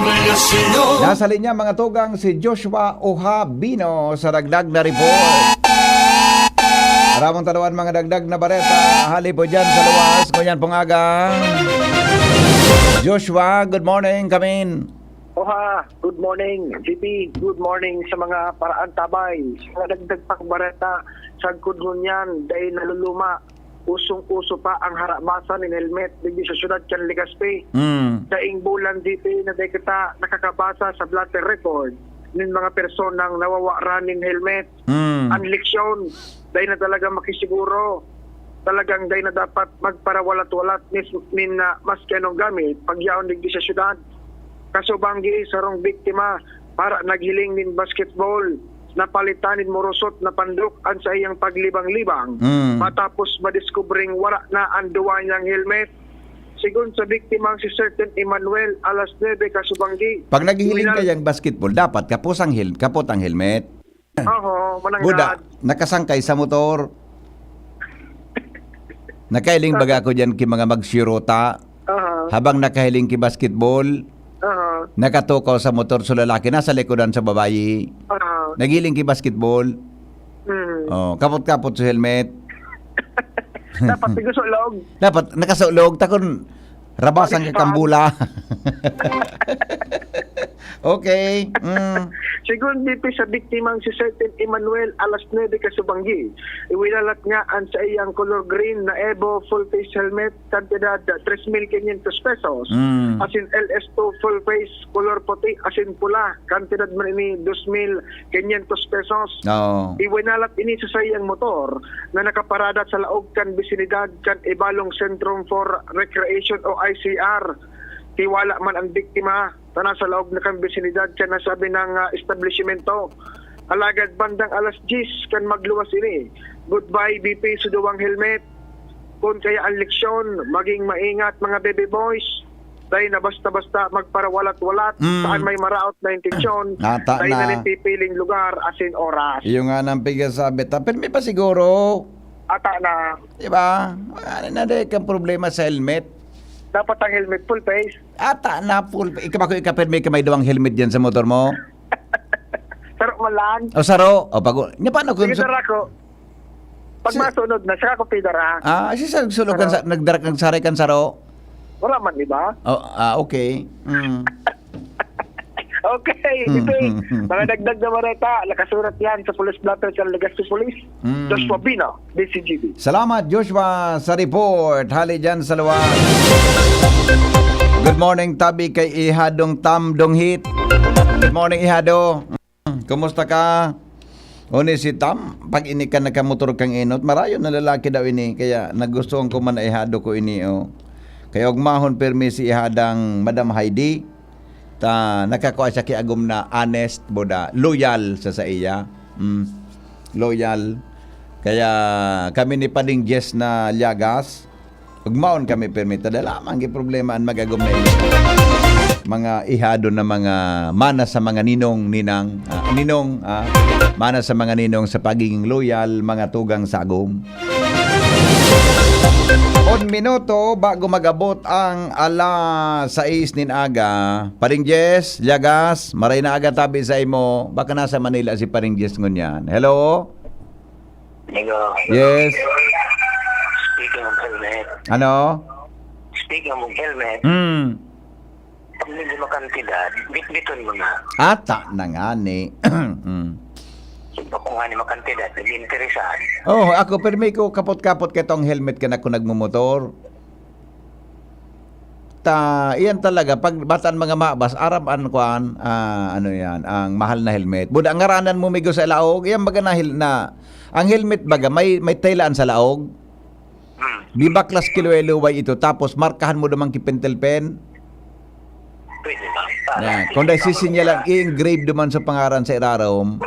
안녕하세요. Nasa linya, mga tugang, si Joshua Ohabino sa dagdag na report. Aramon tadawan mga dagdag na bareta. Hali po dyan sa luwas. Ngunyan pong aga. Joshua, good morning. Come in. Oha, good morning. G P, good morning sa mga paraantabay. Sa mga dagdag pang bareta, sagkod ngunyan, dai naluluma. Usong-uso pa ang harabasan nin helmet digdi sa syudad kan Legazpi. Mm. Daing bulan, G P, na dai kita nakakabasa sa blotter record nin mga personang nawawaran nin helmet. Mm. An leksyon, dai na talaga makisiguro. Talagang dai na dapat magparawalat-walat nin, nin, ah, maski anong gamit pagyaon digdi sa syudad. Kasubanggi, sarong biktima para naghiling nin basketball, napalitan nin morosot na pandok an saiyang paglibang-libang. Mm. Matapos madiskubreng wara na an duwa niyang helmet. Sigon sa biktima, si Certain Emmanuel, alas nuebe kasubanggi. Pag naghihiling Winal- kayang basketball, dapat kapos ang hel-, kapot ang helmet. Oho, mananggad. Buda, nakasangkay sa motor. Nakahiling baga ako dyan ki mga magsirota. Aha. Habang nakahiling ki basketball, Aha. nakatukaw sa motor sa lalaki, nasa likodan sa babayi. Aha. Naghiling ki basketball. Mm. Oh, kapot-kapot sa helmet. Dapat tigusulog. Dapat nakasulog, takon rabasan ka Baliktad. Kambula. Okay. Mm. Segun B P sa biktimang si Sertin Emmanuel, alas nuebe kasubanggi, iwinalat niya an saiyang color green na Evo full face helmet, kantidad tres mil quinientos pesos. Mm. Asin L S two full face, color puti, asin pula, kantidad man ini dos mil quinientos pesos. Oo. Iwinalat ini sa saiyang motor na nakaparada sa laog kan bisinidad kan Ibalong Centrum for Recreation o I C R. Tiwala man ang biktima na nasa laog na kan bisinidad kan nasabi ng ah, establishmento. Alagad bandang alas diyes kan magluwas ini, goodbye B P sa duwang helmet. Kun kaya ang leksyon, maging maingat mga baby boys. Dahil na basta-basta magparawalat-walat Mm. saan may maraot na intensyon, Ata dahil na. na rin pipiling lugar asin oras. Iyo nga nang pigasabi ta. Pirmi pa siguro. Ata na, Di ba? Ano na di kang problema sa helmet? dapat ang helmet full face. Ata na full. Ikaw ba kung ikapirmi ka may duwang helmet dyan sa motor mo? Pero man lang, O saro? O pag... Nya paano kung... sige, sir, ako. Pag Si- masunod na, saka ako pidara. Ah, si sir, sulo kan sa, nagdara kan saray kan saro? Wala man, di ba? Oh, ah, okay. Mm. Okay, Hmm, okay. hmm, hmm. Mga dagdag na bareta, nakasurat yan sa Police Blotter kan Legazpi Police. Hmm. Joshua Bina, D C G B. Salamat, Joshua, sa report. Hali dyan sa luwas. Good morning, tabi kay Ihadong Tam Donghit. Good morning, Ihado. Mm, kumusta ka? Oni si Tam, pag ini ka nakamotor kang inot, marayo na lalaki daw ini, kaya nagustuhan ko man na Ihado ko ini, oh. Kaya ugmahon pirmi si Ihadang Madam Heidi, ta nakakua siya ki agom na honest, boda, loyal sa saiya. Mm, loyal. Kaya kami ni Pading Jess na Liagas, ugmaon kami pirmi, ta dala man gi problema an mag-agom na ini. Mga Ihado na mga mana sa mga ninong, ninang, ah, ninong, ah, mana sa mga ninong sa pagiging loyal, mga tugang sa agom. Un minuto bago mag-abot ang alas sais nin aga. Paring Jess, Liagas, maray na aga tabi sa imo. Baka nasa Manila si Paring Jess ngunyan. Hello? Amigo, Yes. speaking of helmet, Ano? speaking of helmet, Hmm. pag medyo makantidad, bitbiton mo na. Ata na nga ni. Mm. Kung nga ni makantidad, nag-interesan. Oh, ako pirmi ko kapot-kapot kay tong helmet kan ako nagmumotor. Ta, iyan talaga, pag bataan mga mabas, aram an kuan, ah, ano yan, ang mahal na helmet. Buda, ang ngaranan mo, migo sa laog, iyan baga na, hel- na, ang helmet baga, may, may telaan sa laog. Hmm. Di baklas kiluway-luway ito, tapos markahan mo naman ki pentel pen. Pwede ba? Yan. Kung dahil sisinyalan, i-engrave naman sa pangaran sa irarom.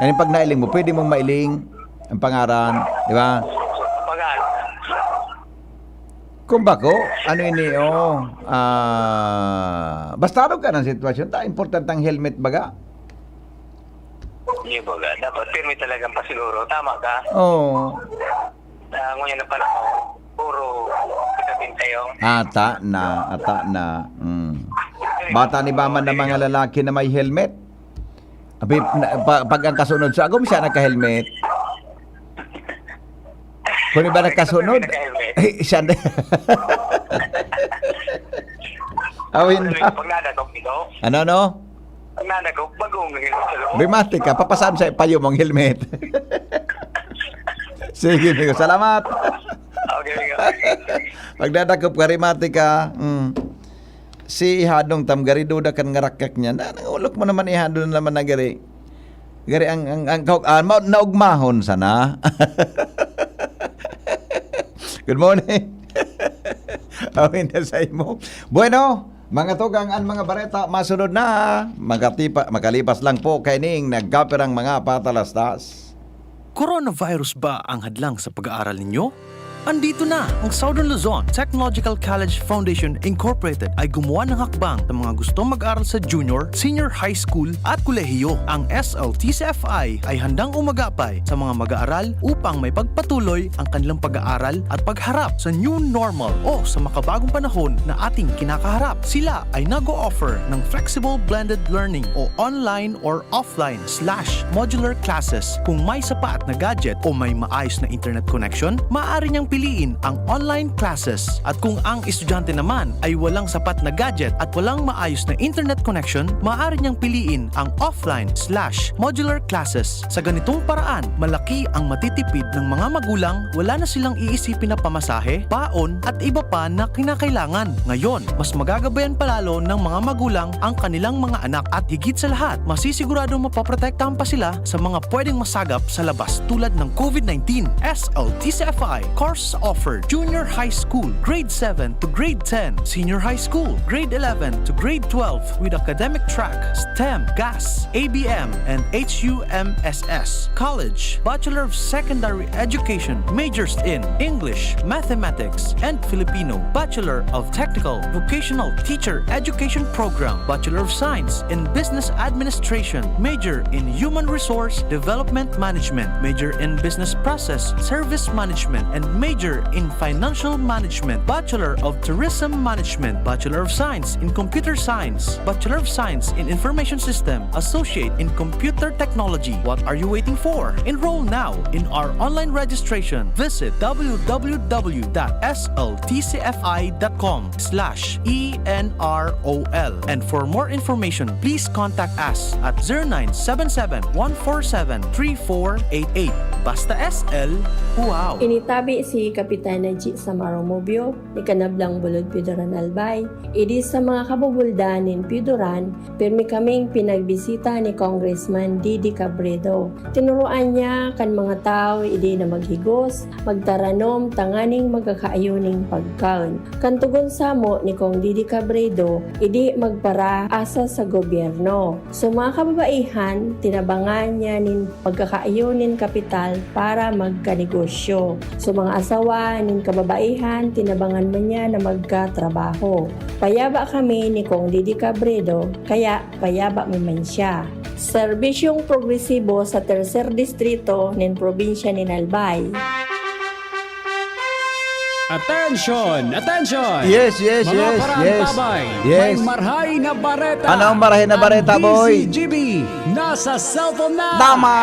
Yan yung pag nailing mo, pwede mong mailing ang pangaran, di ba? Pagaan. Kung bako, ano ini, oh, ah, basta ano ka ng sitwasyon, ta, importante ang helmet baga. Hindi baga. Dapat pirmi talagang pasiguro. Tama ka. Oo. Uh, ngunyan na panahon, puro kita pintayong. Ata na, ata na. Mm. Bata ni ba man ng mga lalaki na may helmet? Abi, na, pa, pag ang kasunod sa agom, siya nagka-helmet. Kung iba nagkasunod, Nagka-helmet. eh, siya na. Awin na. Pag nadagok, ito. Ano, no? Pag nadagok, bagong helmet sa loob. Bimati ka, papasaan sa payo mong helmet. Sige, amigo. Salamat. Okay, amigo. Pagdadakop ka, rimati ka. Mm. Si Ihadong Tam, gari duda kan ngarakak niya. Na, nangulok mo naman, Ihado na naman na gari. Gari ang, ang, ang, ang, ah, ma- naugmahon sana. Good morning. Awin na sa imo. Bueno, mga tugang, ang mga bareta, masunod na. Magatipa, makalipas lang po kaining nagkapirang mga patalastas. Coronavirus ba ang hadlang sa pag-aaral ninyo? Andito na! Ang Southern Luzon Technological College Foundation Incorporated ay gumawa ng hakbang sa mga gustong mag-aral sa junior, senior high school at kolehiyo. Ang S L T C F I ay handang umagapay sa mga mag-aaral upang may pagpatuloy ang kanilang pag-aaral at pagharap sa new normal o sa makabagong panahon na ating kinakaharap. Sila ay nag-o-offer ng flexible blended learning o online or offline slash modular classes. Kung may sapat na gadget o may maayos na internet connection, maaari niyang piliin ang online classes. At kung ang estudyante naman ay walang sapat na gadget at walang maayos na internet connection, maaari niyang piliin ang offline slash modular classes. Sa ganitong paraan, malaki ang matitipid ng mga magulang, wala na silang iisipin na pamasahe, baon, at iba pa na kinakailangan. Ngayon, mas magagabayan pa lalo ng mga magulang ang kanilang mga anak at higit sa lahat, masisiguradong mapoprotektahan pa sila sa mga pwedeng masagap sa labas tulad ng COVID nineteen. S L T C F I course offered: Junior High School, Grade seven to Grade ten, Senior High School, Grade eleven to Grade twelve, with academic track, STEM, GAS, A B M, and H U M S S. College, Bachelor of Secondary Education, majors in English, Mathematics, and Filipino, Bachelor of Technical Vocational Teacher Education Program, Bachelor of Science in Business Administration, major in Human Resource Development Management, major in Business Process Service Management, and major in Financial Management, Bachelor of Tourism Management, Bachelor of Science in Computer Science, Bachelor of Science in Information System, Associate in Computer Technology. What are you waiting for? Enroll now in our online registration. Visit w w w dot s l t c f i dot com slash e n r o l. And for more information, please contact us at zero nine seven seven, one four seven, three four eight eight. Basta S L, wow! Initabi si Kapitan Najee Samaro Mubio ni Kanablang Bulod Piodoran Albay. Idi sa mga kabubuldan nin Piodoran, pirmi kaming pinagbisita ni Congressman Didi Cabredo. Tinuroan niya kan mga tawo idi na maghigos, magtaranom tanganing magkakaayo nin pagkaon. Kan togon samo ni Cong Didi Cabredo, idi magparaasa sa gobyerno. So, mga kababaihan, tinabangan niya nin pagkakaayo nin kapital para magkanegosyo. So, mga asawa nin kababaihan, tinabangan man niya na magkatrabaho. Payaba kami ni Cong Didi Cabredo, kaya payaba mi man siya. Serbisyong progresibo sa Tercer Distrito nin probinsya nin Albay. Attention! Attention! Yes, yes, Mga yes, yes. paraantabay, Yes. May marhay na bareta. Ano ang marhay na bareta, Ang boy? D Z G B, nasa cellphone na. Tama!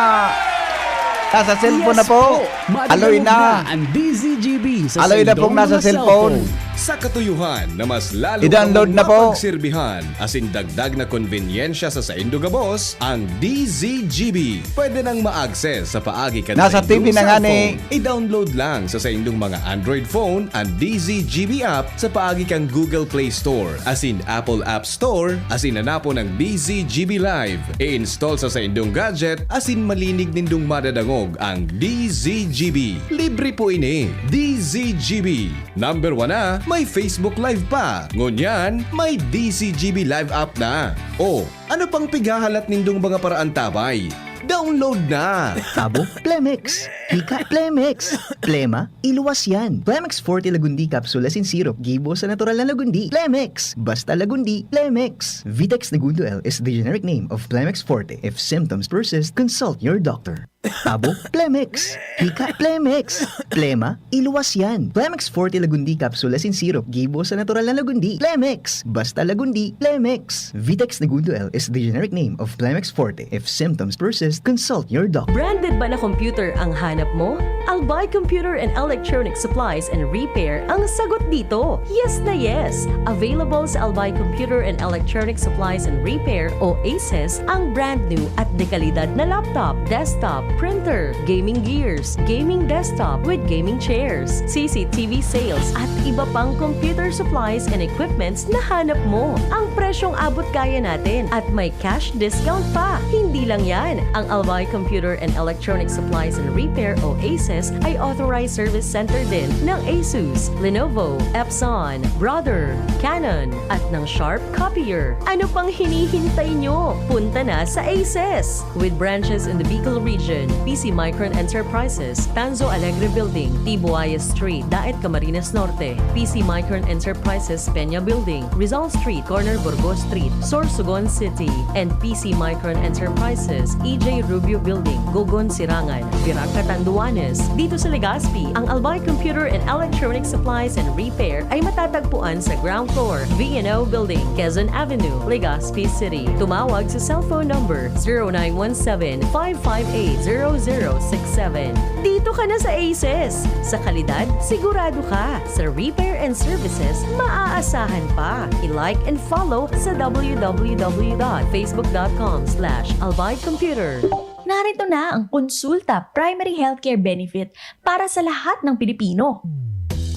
Nasa cellphone na Yes po. Madadangog Aloy na. Ang D Z G B sa Aloy na saindong pong nasa mga cellphone. cellphone. Sa katuyohan na mas lalo I-download kang na po. mapagsirbihan, asin dagdag na konbinyensya sa saindong gabos, ang D Z G B. Pwede nang ma-access sa paagi kan Nasa saindong T V na nga ni. cellphone. I-download lang sa saindong mga Android phone ang D Z G B app sa paagi kan Google Play Store, asin Apple App Store, asin hanapon ang D Z G B Live. I-install sa saindong gadget, asin malinig nindong madadangog ang D Z G B. Libre po ini. D Z G B. Number one na, may Facebook Live pa. Ngunyan, may D Z G B Live app na. O, ano pang pighahalat nindong mga paraantabay? Download na! Abo, Plemex. Hika, Plemex. Plema, iluwas yan. Plemex Forte Lagundi Capsule asin Syrup. Gibo sa natural na lagundi. Plemex. Basta lagundi, Plemex. Vitex Negundo L is the generic name of Plemex Forte. If symptoms persist, consult your doctor. Abo, Plemex. Hika, Plemex. Plema, iluwas yan. Plemex Forte Lagundi Capsule asin Syrup. Gibo sa natural na lagundi. Plemex. Basta lagundi, Plemex. Vitex Negundo L is the generic name of Plemex Forte. If symptoms persist, consult your doctor. Branded ba na computer ang hanap mo? Albay Computer and Electronic Supplies and Repair ang sagot dito. Yes na yes! Available sa Albay Computer and Electronic Supplies and Repair o ACES ang brand new at dekalidad na laptop, desktop, printer, gaming gears, gaming desktop with gaming chairs, C C T V sales at iba pang computer supplies and equipments na hanap mo. Ang presyong abot kaya natin at may cash discount pa. Hindi lang yan, ang Albay Computer and Electronic Supplies and Repair o ACES ay authorized service center din ng Asus, Lenovo, Epson, Brother, Canon, at ng Sharp Copier. Ano pang hinihintay nyo? Punta na sa ACES! With branches in the Bicol region, P C Micron Enterprises, Tanzo Alegre Building, T. Buaya Street, Daet, Camarines Norte, P C Micron Enterprises, Peña Building, Rizal Street, corner Burgos Street, Sorsogon City, and P C Micron Enterprises, Enterprises, E J Rubio Building, Gogon, Sirangan, Virac, Catanduanes. Dito sa Legazpi, ang Albay Computer and Electronic Supplies and Repair ay matatagpuan sa ground floor, V and O Building, Quezon Avenue, Legazpi City. Tumawag sa cellphone number zero nine one seven, five five eight, zero zero six seven. Dito ka na sa Aces! Sa kalidad, sigurado ka. Sa repair and services, maaasahan pa. I-like and follow sa w w w dot facebook dot com slash albay computer. Narito na ang Konsulta Primary Healthcare Benefit para sa lahat ng Pilipino.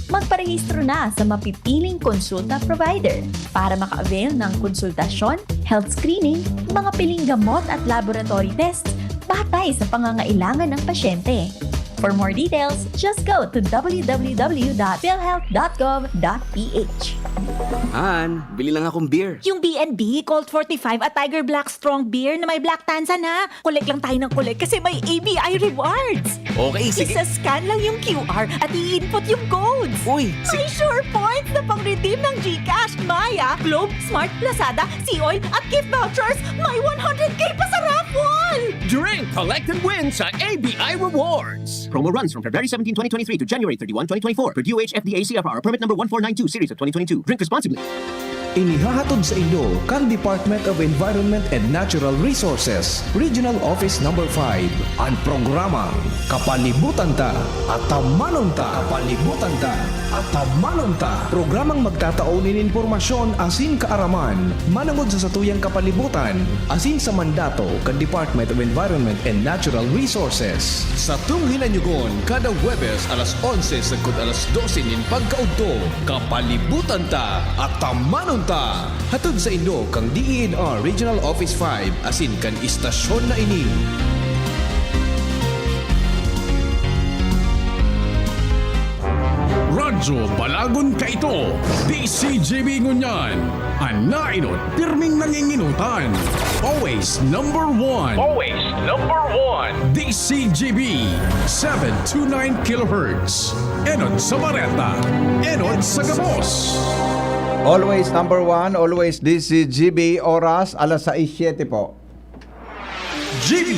Magparehistro na sa mapipiling konsulta provider para maka-avail ng konsultasyon, health screening, mga piling gamot at laboratory tests batay sa pangangailangan ng pasyente. For more details, just go to w w w dot philhealth dot gov dot p h. Han, bili lang akong beer. Yung B and B, Colt forty-five at Tiger Black Strong Beer na may Black Tanza na. Collect lang tayo ng collect kasi may A B I rewards. Okay, sige. Isa-scan lang yung Q R at i-input yung codes. Uy, May sige. Sure Points na pang-redeem ng GCash, Maya, Globe, Smart, Lazada, Sea Oil at gift vouchers. May one hundred K pa sa raffle! Drink, collect, and win sa A B I Rewards. Promo runs from February seventeen, twenty twenty-three to January thirty-one, twenty twenty-four per D O H F D A C F R permit number one four nine two series of twenty twenty-two. Drink responsibly. Inihahatod sa inyo kan Department of Environment and Natural Resources, Regional Office Number five, an programang Kapalibutan Ta, Atamanon Ta. Kapalibutan Ta, Atamanon Ta. Programang magtatao nin impormasyon asin kaaraman manongod sa satuyang kapalibutan asin sa mandato kan Department of Environment and Natural Resources. Satong hinanyugon kada Huwebes alas onse sagkod alas dose nin pagkaudto. Kapalibutan Ta, Atamanon Ta. Hatod sa inyo kan D E N R Regional Office five asin kan istasyon na ini. Radyo Balagon Kaito, D C G B ngunyan, an naenot pirming nanginginotan. Always number one. Always number one. D C G B, seven two nine kilohertz. Enot sa bareta, enot sa gabos. Always number one, always D C G B, oras alas sais siyete po. G B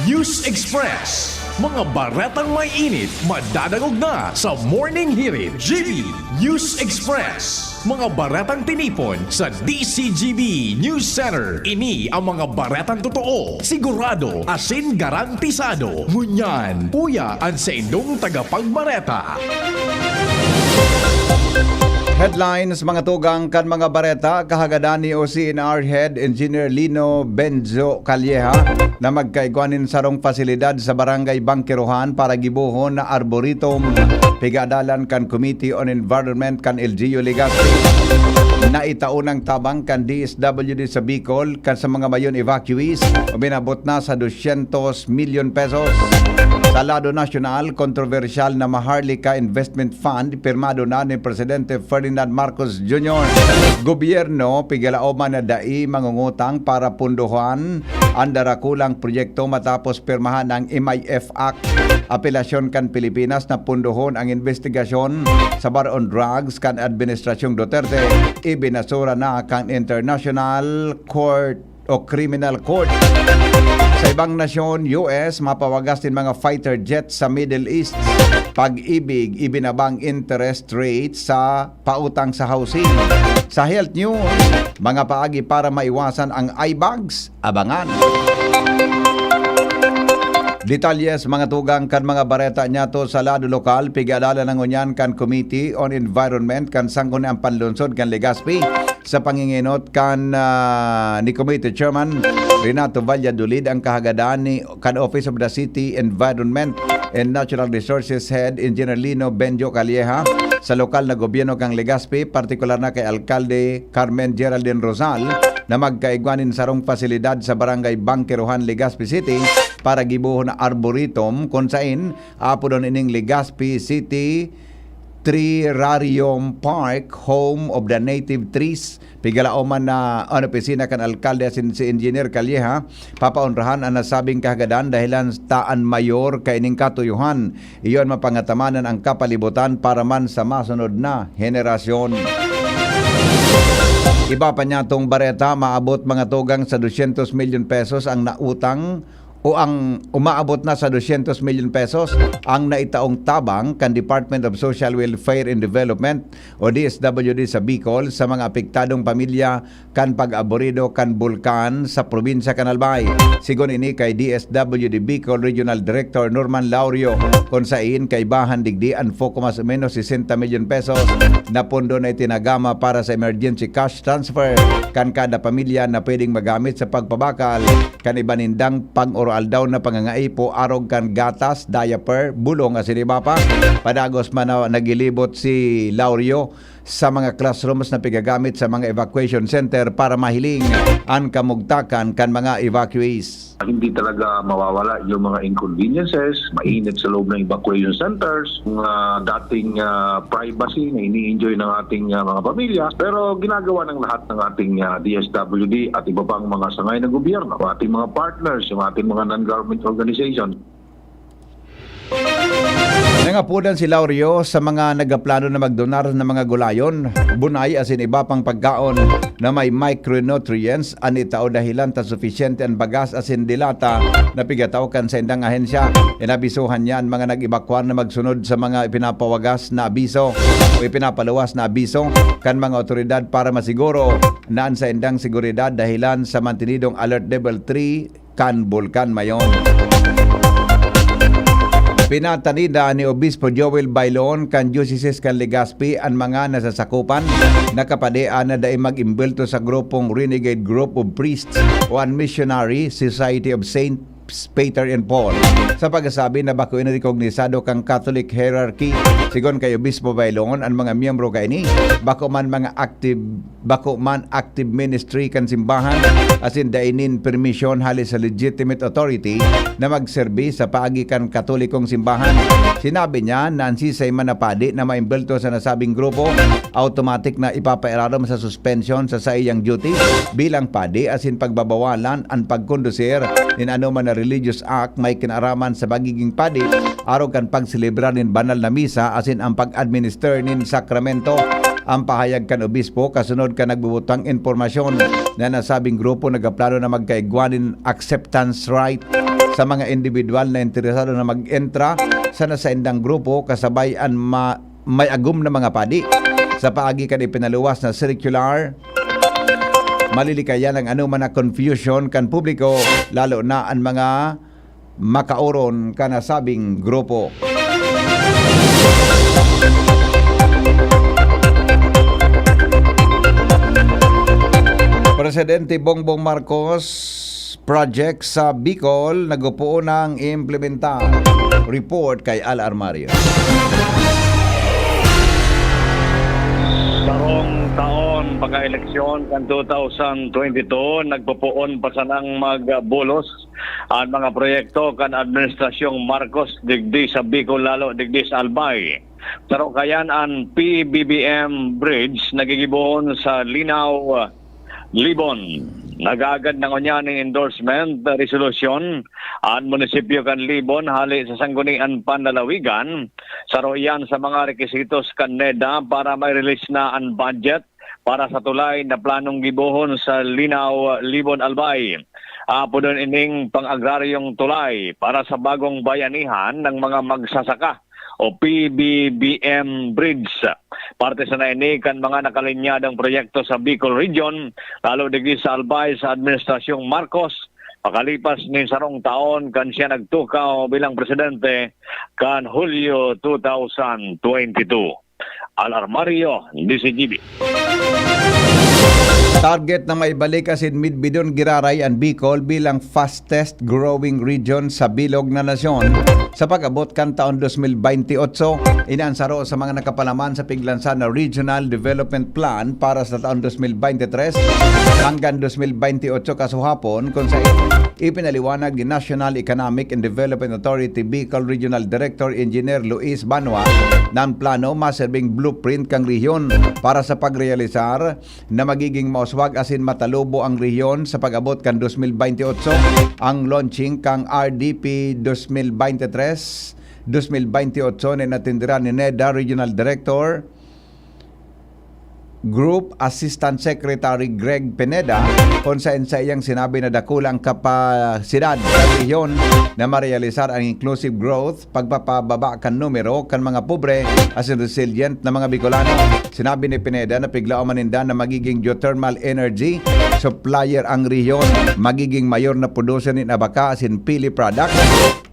News Express. Mga baretang may init, madadangog na sa Morning Hirit. G B News Express. Mga baretang tinipon sa D C G B News Center. Ini ang mga baretang totoo, sigurado, asin garantisado. Ngunyan, uya an saindong tagapagbareta. Headlines, mga tugang kan mga bareta. Kahagadan ni O C N R Head Engineer Lino Benjo Calleja na magkaigwa nin sarong pasilidad sa Barangay Bangkerohan para gibohon na arboretum, pigadalan kan Committee on Environment kan L G U Legazpi. Naitaon ang tabang kan D S W D sa Bicol kan sa mga mayon evacuees, uminabot na sa dosyentos milyon pesos. Sa lado nasyonal, kontrobersyal na Maharlika Investment Fund pirmado na ni Presidente Ferdinand Marcos Junior. Gobyerno, pigalaoman na dai mangungutang para pundohan an darakulang proyekto matapos pirmahan ang M I F Act. Apelasyon kan Pilipinas na pundohon ang investigasyon sa war on drugs kan Administrasyong Duterte, ibinasura na kan International Court o Criminal Court. Sa ibang nasyon, U S, mapawagas nin mga fighter jets sa Middle East. Pag-ibig, ibinabang interest rate sa pautang sa housing. Sa health news, mga paagi para maiwasan ang eye bags, abangan. Detalye sa mga tugang kan mga bareta niyato sa lado lokal, pigadalan na ngunyan kan Committee on Environment kan Sangguniang Panlungsod kan Legazpi sa pangingenot kan, ah, ni Committee Chairman Renato Valladolid ang kahagadan ni kan Office of the City Environment and Natural Resources Head Engineer Lino Benjo Calleja sa lokal na gobyerno kan Legazpi, partikular na kay Alkalde Carmen Geraldine Rosal, na magkaigwa nin sarong pasilidad sa Barangay Bangkerohan, Legazpi City para gibohon na arboretum, kun sain apodon ining Legazpi City Treerarium Park, Home of the Native Trees. Pigalaoman na an opisina kan alkalde asin si Engineer Calleja papaonrahan an nasabing kahagadan dahelan ta an mayor kaining katuyohan. Iyo an mapangatamanan an kapalibutan para man sa masunod na henerasyon. Iba pa niya tong bareta, maabot mga tugang sa dosyentos milyon pesos ang nautang o ang umaabot na sa dosyentos milyon pesos ang naitaong tabang kan Department of Social Welfare and Development o D S W D sa Bicol sa mga apektadong pamilya kan pag-aborido kan bulkan sa probinsya kan Albay. Sigon ini kay D S W D Bicol Regional Director Norman Laurio, kun sain kaibahan digdi an foco mas o menos sesenta milyon pesos na pondo na itinagama para sa emergency cash transfer kan kada pamilya na pwedeng magamit sa pagpabakal kan iba nindang pang-oroaldaw na pangangaipo arog kan gatas, diaper, bulong asin iba pa. Padagos man na nagilibot si Laurio sa mga classrooms na pigagamit sa mga evacuation center para mahiling an kamugtakan kan mga evacuees. Hindi talaga mawawala yung mga inconveniences, mainit sa loob ng evacuation centers, mga dating ah, privacy na ini-enjoy ng ating ah, mga pamilya. Pero ginagawa ng lahat ng ating ah, D S W D at iba pang mga sangay ng gobyerno, ating mga partners, yung ating mga non-government organization. Nangapodan si Laurio sa mga nagaplano na magdonar ng mga gulayon, bunay asin iba pang pagkaon na may micronutrients an itao dahilan ta sufisyente an bagas asin dilata na pigataw kan saindang ahensya. Inabisohan niya an mga nag-ebakwar na magsunod sa mga ipinapawagas na abiso o ipinapaluwas na abiso kan mga otoridad para masiguro na an saindang seguridad dahilan sa mantenidong Alert Level three kan Bulkan Mayon. Pinatanida ni Obispo Joel Bailon kan Diocese kan Legazpi an mga nasasakupan na kapadean na dai mag-imbelto sa grupong Renegade Group of Priests o an Missionary Society of Saint Peter and Paul, sa pagkasabi na bako ini rekognisado kan Catholic hierarchy. Sigon kay Obispo Bailon, an mga miyembro kaini bako man mga active bako man active ministry kan simbahan, asin dai nin permisyon hale sa legitimate authority na magserbi sa paagi kan Katolikong simbahan. Sinabi niya na an sisay man na padi na maimbelto sa nasabing grupo, automatic na ipapairarom sa suspension sa saiyang duty bilang padi asin pagbabawalan an pagkondusir nin anoman na religious act may kinaaraman sa pagiging padi, arog kan pagselebrar nin banal na misa asin ang pag-administer nin sakramento. Ang pahayag kan obispo kasunod kan nagbubutang impormasyon na nasabing grupo nagaplano na magkaigwa nin acceptance rite sa mga individual na interesado na mag-entra sa nasaindang grupo kasabay an ma-, may agom na mga padi. Sa paagi kan ipinaluwas na circular, malilikayan ang anoman na confusion kan publiko, lalo na an mga makaoron kan nasabing grupo. Presidente Bongbong Marcos project sa Bicol nagupoon nang implementar. Report kay Al Armario. Sarong taon pagka-eleksyon kan two thousand twenty-two, nagpopoon pa sanang magbulos an mga proyekto kan Administrasyong Marcos digdi sa Bicol, lalo digdi sa Albay. Saro kayan an P B B M Bridge na gigibohon sa Linao, Libon. Nag-aagad na ngunyan nin endorsement resolution an munisipyo kan Libon hale sa Sangguniang Panlalawigan. Saro iyan sa mga rekisitos kan NEDA para ma-release na an budget para sa tulay na planong gibohon sa Linao, Libon, Albay. Apodon ining pang-agraryong tulay para sa bagong bayanihan ng mga magsasaka o P B B M Bridge. Parte sana ini kan mga nakalinyadong proyekto sa Bicol Region, lalo digdi sa Albay sa Administrasyong Marcos, pakalipas nin sarong taon kan siya nagtukaw bilang presidente kan Hulyo two thousand twenty-two. Al Armario, D Z G B. Target na maibalik asin midbidon giraray an Bicol bilang fastest growing region sa bilog na nasyon. Sa pag-abot kan taon dos mil baynte otso, ini an saro sa mga nakapalaman sa piglansa na Regional Development Plan para sa taon dos mil baynte tres hanggang dos mil baynte otso kasuhapon, kun sa ipinaliwanag ni National Economic and Development Authority Bicol Regional Director Engineer Luis Banwa na an plano maserbing blueprint kan rehiyon para sa pagrealisar na magiging mauswag asin matalubo ang rehiyon sa pag-abot kan dos mil baynte otso. Ang launching kan R D P dos mil baynte tres, dos mil baynte otso na inatenderan ni NEDA Regional Director Group Assistant Secretary Greg Pineda, kung saen sa iyang sinabi na dakula ang kapasidad sa rehiyon na marealisar ang inclusive growth, pagpapababa kan numero kan mga pobre asin resilient na mga Bicolano. Sinabi ni Pineda na piglaon man ninda na magiging geothermal energy supplier ang rehiyon, magiging mayor na producer nin abaka asin pili products,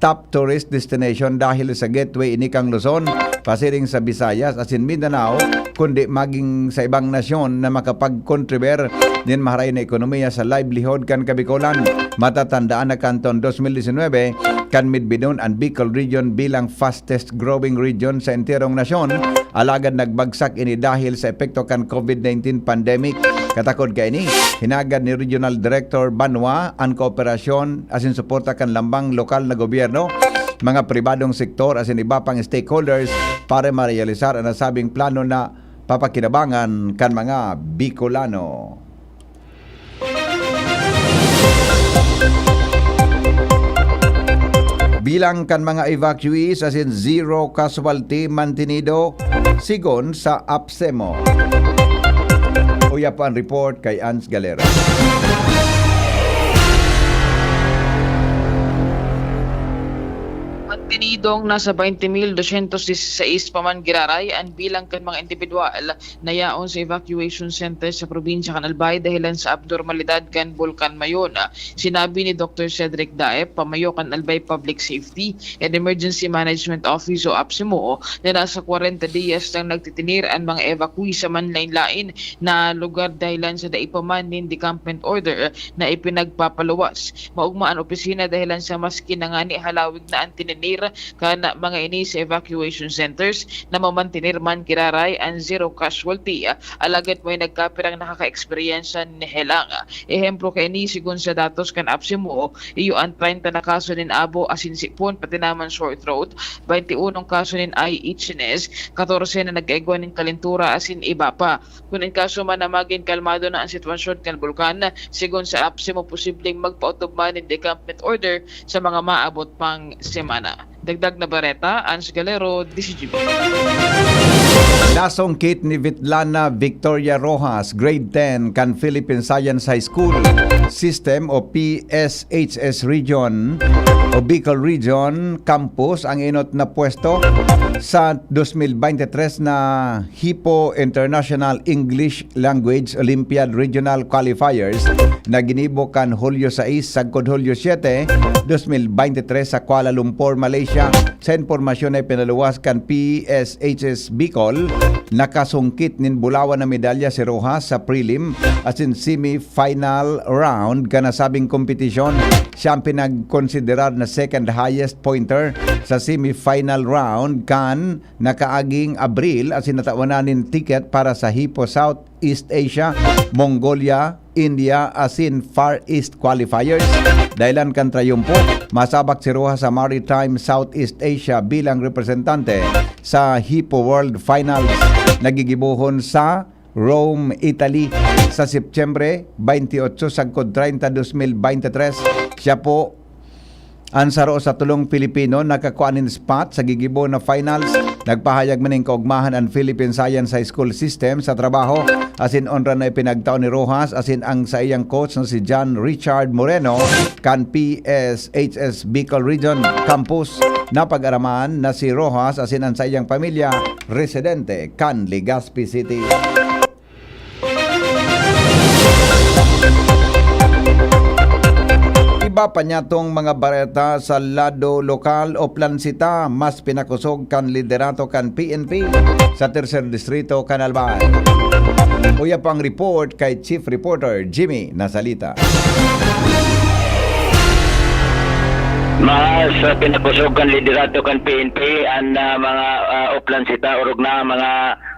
top tourist destination dahil sa gateway ini kan Luzon, pasiring sa Visayas asin Mindanao, kundi maging sa ibang nasyon na makapag-contribute nin maharay na ekonomiya sa livelihood kan Kabikolan. Matatandaan na kanton dos mil disinwebe, kan midbidon an Bicol Region bilang fastest growing region sa enterong nasyon, alagad nagbagsak ini dahil sa epekto kan COVID nineteen pandemic. Katakod kaini, hinagad ni Regional Director Banwa an kooperasyon asin suporta kan lambang lokal na gobyerno, mga pribadong sektor asin iba pang stakeholders para marealisar an nasabing plano na papakinabangan kan mga Bicolano. Bilang kan mga evacuees asin zero casualty mantinido, sigon sa APSEMO. Uya po ang report kay Ans Galera. Mantinidong nasa twenty mil dosyentos disisais pa man giraray an bilang kan mga indibidwal na yaon sa evacuation center sa probinsya kan Albay dahelan sa abnormalidad kan Bulkan Mayon. Sinabi ni Doktor Cedric Daep, pamayo kan Albay Public Safety and Emergency Management Office o APSEMO, na nasa kwarenta dias nang nagtitinir an mga evacuee sa manlain-lain na lugar dahelan sa dai pa man nin decampment order na ipinagpapaluwas. Maogma an opisina dahelan sa maski na ngani halawig na an tininir kan mga ini sa evacuation centers na mamantener man giraray an zero casualty, alagad may nagkapirang nakaka-eksperyensya nin helang. Ehemplo kaini, sigon sa datos kan APSEMO, iyo an treinta na kaso nin abo asin sipon, pati naman sore throat, twenty-one kaso nin eye itchiness, katorse na nag-igwa nin kalentura asin iba pa. Kun in kaso man na magin kalmado na an sitwasyon kan bulkan, sigon sa APSEMO, posibleng magpaotob man nin decampment order sa mga maabot pang semana. Dagdag na bareta, Ans Galero, D Z G B. Nasungkit ni Vitlana Victoria Rojas, grade ten, kan Philippine Science High School System o P S H S Region o Bicol Region Campus ang enot na pwesto sa dos mil beintitres na Hipo International English Language Olympiad Regional Qualifiers na ginibo kan Hulyo sais sagkod Hulyo siete, dos mil beintitres sa Kuala Lumpur, Malaysia. Sa impormasyon na ipinaluwas kan P S H S Bicol, nakasungkit nin bulawan na medalya si Rojas sa prelim asin semifinal round kan nasabing kompetisyon. Siya ang pinagkonsiderar na second highest pointer sa semifinal round kan nakaaging Abril asin natawanan nin ticket para sa Hipo Southeast Asia, Mongolia, India asin Far East qualifiers. Dahelan kan trayumpo, masabak si Rojas sa Maritime Southeast Asia bilang representante sa Hipo World Finals na gigibohon sa Rome, Italy, sa Setyembre twenty-eight sagkod treinta, dos mil beintitres. Siya po an saro sa tolong Pilipino nakakua nin spot sa gigibo na finals. Nagpahayag man nin kaogmahan an Philippine Science High School System sa trabaho asin onra na ipinagtao ni Rojas asin ang saiyang coach na si John Richard Moreno kan P S H S Bicol Region Campus. Napag-araman na si Rojas asin an saiyang pamilya residente kan Legazpi City. Iba pa niyatong mga bareta sa lado lokal, Oplansita, mas pinakosog kan liderato kan P N P sa Tercer Distrito kan Albay. Uya pang report kay Chief Reporter Jimmy Nasalita. Mas, ah, pinakosog kan liderato kan P N P an, ah, mga, ah, Oplansita, orog na mga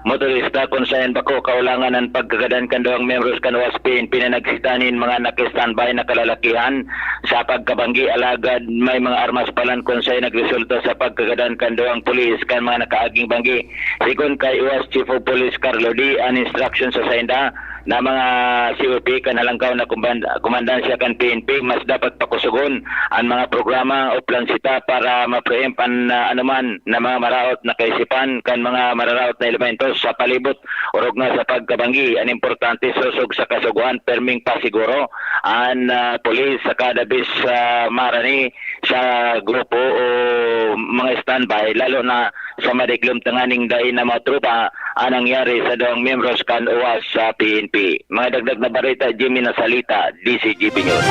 motorista kun saen bako kaulangan an pagkagadan kan duwang miyembros kan OWASP-P N P na nagsita nin mga naka-standby na kalalakihan sa pagkabanggi, alagad may mga armas palan kun saen nagresulta sa pagkagadan kan duwang pulis kan mga nakaaging banggi. Sigon kay OWASP Chief of Police Carlo D, an instruction sa sainda na mga C O P kan halangkaw na kumban-, komandansya kan P N P, mas dapat pakusugon an mga programa o plansita para ma-preempt an, ah, anoman na mga maraot na kaisipan kan mga mararaot na elementos sa palibot, orog na sa pagkabanggi. An importante, sosog sa kasugoan, perming pasiguro an, ah, pulis sa kada bis, ah, marani sa grupo o mga standby, lalo na sa madiklom tanganing dai na mga tropa ang nangyari sa duwang miyembros kan uwas sa P N P. Mga dagdag na bareta, Jimmy Nasalita, D C G B News.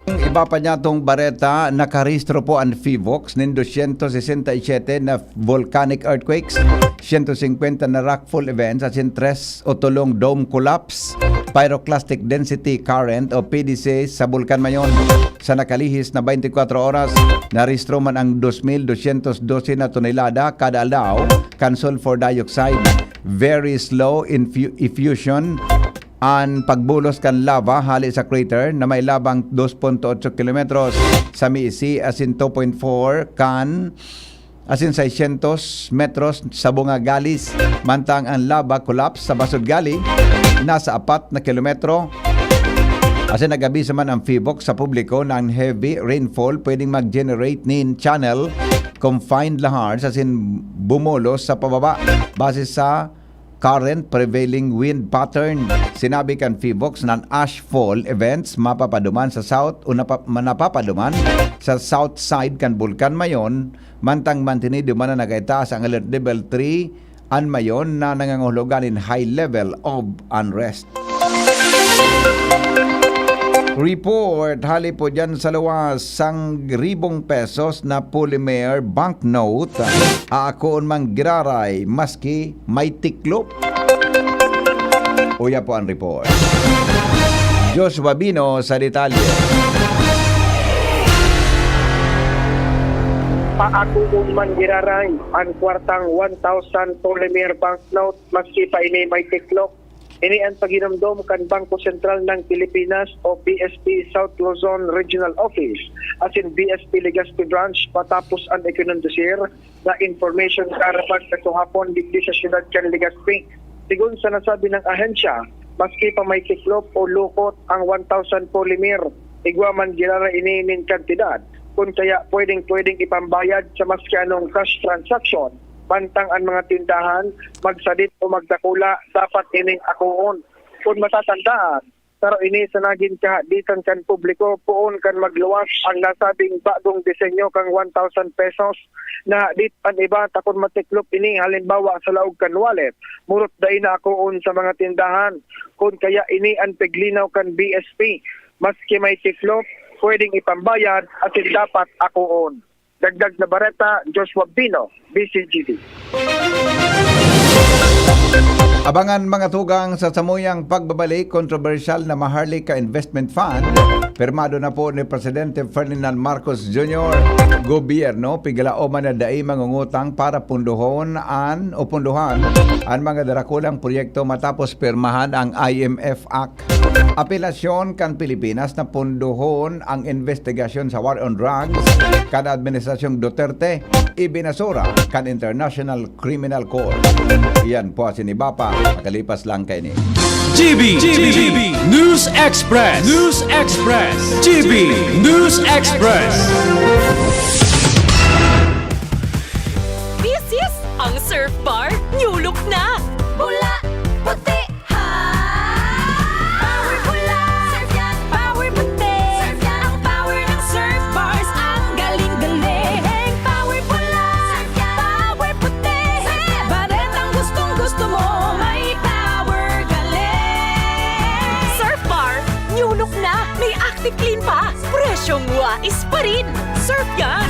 Iba pa niya tong bareta, nakarehistro po ang PHIVOLCS nin dosyentos sesenta y siyete na volcanic earthquakes, siyento singkwenta na rockfall events, asin tres o tolong dome collapse, pyroclastic density current o P D C sa Bulkan Mayon. Sa nakalihis na twenty-four oras, narehistro man ang dos mil dosyentos dose na tonelada kada aldaw kan sulfur dioxide, very slow infu-, effusion, an pagbulos kan lava hale sa crater na may labang dos punto otso kilometros sa miisi asin two point four kan asin seiscientos metros sa bunga galis, mantang ang lava collapse sa Basud Gali nasa apat na kilometro. Asin nag-abiso man ang PHIVOLCS sa publiko na ang heavy rainfall pwedeng mag-generate nin channel confined lahars asin bumulos sa pababa. Base sa current prevailing wind pattern, sinabi kan PHIVOLCS na an ashfall events mapapaduman sa south o napa-, ma-, napapaduman sa south side kan Bulkan Mayon, mantang mantinido man na nagkaitaas ang alert level three an Mayon na nangangahulugan nin high level of unrest. Report, hali po dyan sa luwas, sangribong pesos na polymer banknote, aakoon mang giraray maski may tiklop. Uya po ang report. Joshua Bino sa detalye. Paakoon man giraray an kwartang one thousand polymer banknote maski pa ini may tiklop. Ini an paghinumdom kan Bangko Sentral ng Pilipinas o B S P South Luzon Regional Office asin B S P Legazpi Branch matapos an ikinondusir na information karapag sa kahapon digdi sa siyudad kan Legazpi. Sigon sa nasabi ng ahensya, maski pa may tiklop o lukot ang one thousand polymer, igwa man giraray ini nin kantidad, kun kaya pwedeng-pwedeng ipambayad sa maski anong cash transaction, mantang an mga tindahan, magsadit o magdakula, dapat ining akoon. Kun matatandaan, saro ini sa nagin kahaditan kan publiko poon kan magluwas ang nasabing bagong disenyo kan one thousand pesos. Nahadit an iba ta kun matiklop ini, halimbawa, sa laog kan wallet, murot dai na akoon sa mga tindahan. Kun kaya ini an piglinaw kan B S P, maski may tiklop, pwedeng ipambayad asin dapat akoon. Dagdag na bareta, Joshua Bino, D C G D. Abangan mga tugang sa samuyang pagbabalik kontrobersyal na Maharlika Investment Fund. Pirmado na po ni Presidente Ferdinand Marcos Junior. Gobyerno, piglaoman na dai mangungutang para pundohon an o pundohan an mga darakulang proyekto matapos pirmahan ang I M F Act. Apelasyon kan Pilipinas na pundohon ang investigasyon sa war on drugs kan Administrasyong Duterte, ibinasura kan International Criminal Court. Iyan po si Nibapa, makalipas lang kaini. G B, G B, News Express, News Express, G B, News Express. This is ang Surf Bar New Look na! Pula, puti, ha! Power pula! Surf yan! Power puti! Surf yan! Ang power ng Surf Bars, ang galing-galing! Power pula! Surf yan! Power puti! Surf yan! Baretang gustong-gusto mo, may power galing! Surf Bar New Look na! May Active Clean pa! Presyong wais pa rin! Surf yan!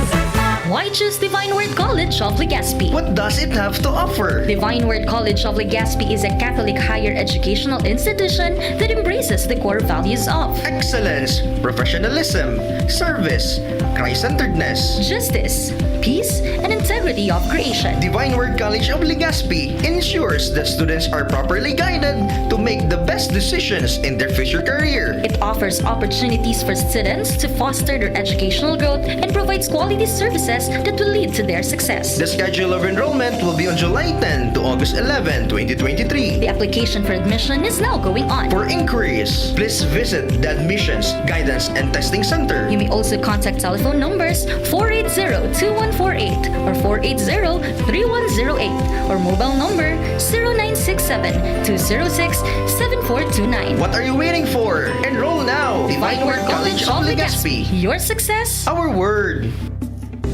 Why choose Divine Word College of Legazpi? What does it have to offer? Divine Word College of Legazpi is a Catholic higher educational institution that embraces the core values of excellence, professionalism, service, Christ-centeredness, justice, peace, and integrity of creation. Divine Word College of Legazpi ensures that students are properly guided to make the best decisions in their future career. It offers opportunities for students to foster their educational growth and provides quality services that will lead to their success. The schedule of enrollment will be on July ten to August eleven, twenty twenty-three. The application for admission is now going on. For inquiries, please visit the Admissions, Guidance, and Testing Center. You may also contact telephone numbers four eight zero two one four eight or four eight zero three one zero eight or mobile number zero nine six seven two zero six seven four two nine. What are you waiting for? Enroll now! Divine Word College of Legazpi. Your success. Our word.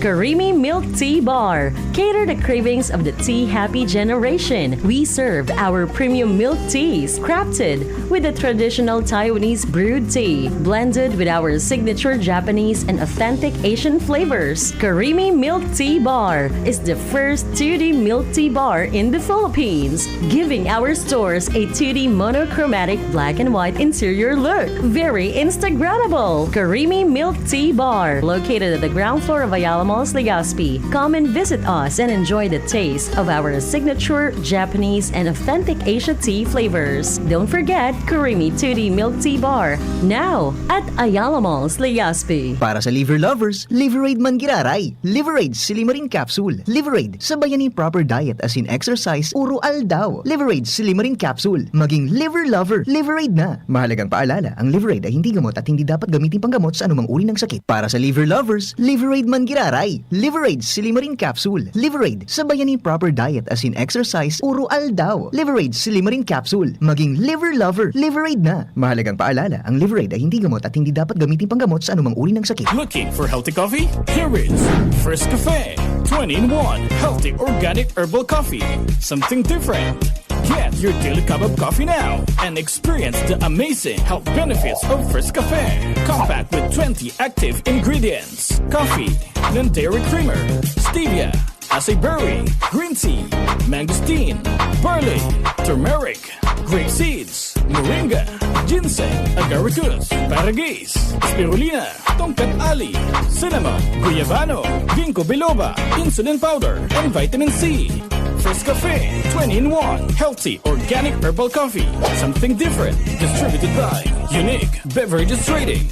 Karimi Milk Tea Bar. Cater the cravings of the tea happy generation. We serve our premium milk teas, crafted with the traditional Taiwanese brewed tea, blended with our signature Japanese and authentic Asian flavors. Karimi Milk Tea Bar is the first two D milk tea bar in the Philippines, giving our stores a two D monochromatic black and white interior look. Very Instagrammable! Karimi Milk Tea Bar, located at the ground floor of Ayala Malls, Legazpi. Come and visit us and enjoy the taste of our signature Japanese and authentic Asia tea flavors. Don't forget Karimi two D Milk Tea Bar, now at Ayala Malls, Legazpi. Para sa liver lovers, Liverade man giraray. Liverade Silimarin Capsule. Liverade, sabayan nin proper diet asin exercise oro aldaw. Liverade Silimarin Capsule. Maging liver lover, Liverade na. Mahalagang paalala, ang Liverade ay hindi gamot at hindi dapat gamitin panggamot sa anumang uri ng sakit. Para sa liver lovers, Liverade man giraray. Liverade Silimarin Capsule. Liverade, sabayan nin proper diet asin exercise oro aldaw. Liverade Silimarin Capsule. Maging liver lover, Liverade na. Mahalagang paalala, ang Liverade ay hindi gamot at hindi dapat gamitin panggamot sa anumang uri ng sakit. Looking for healthy coffee? Here is First Cafe, twenty-in-one healthy organic herbal coffee. Something different. Get your daily cup of coffee now and experience the amazing health benefits of First Cafe. Compact with twenty active ingredients: coffee, non-dairy creamer, stevia, acai berry, green tea, mangosteen, barley, turmeric, grape seeds, moringa, ginseng, agaricus, paragis, spirulina, tongkat ali, cinnamon, guyabano, ginkgo biloba, insulin powder, and vitamin C. First Cafe, twenty-in-one healthy organic herbal coffee. Something different. Distributed by Unique Beverages Trading.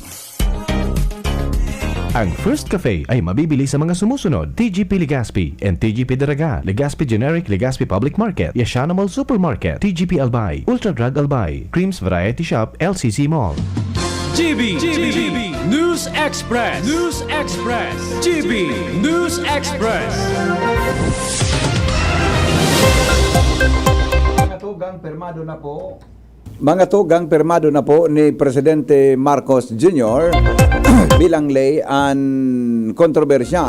Ang First Cafe ay mabibili sa mga sumusunod: T G P Legazpi and T G P Daraga, Legazpi Generic, Legazpi Public Market, Yashano Mall Supermarket, T G P Albay, Ultra Drug Albay, Creams Variety Shop, L C C Mall. G B, G B, News Express, News Express, G B News Express. Mga tugang, pirmado na po. Mga tugang, pirmado na po ni Presidente Marcos Junior bilang ley an kontrobersyal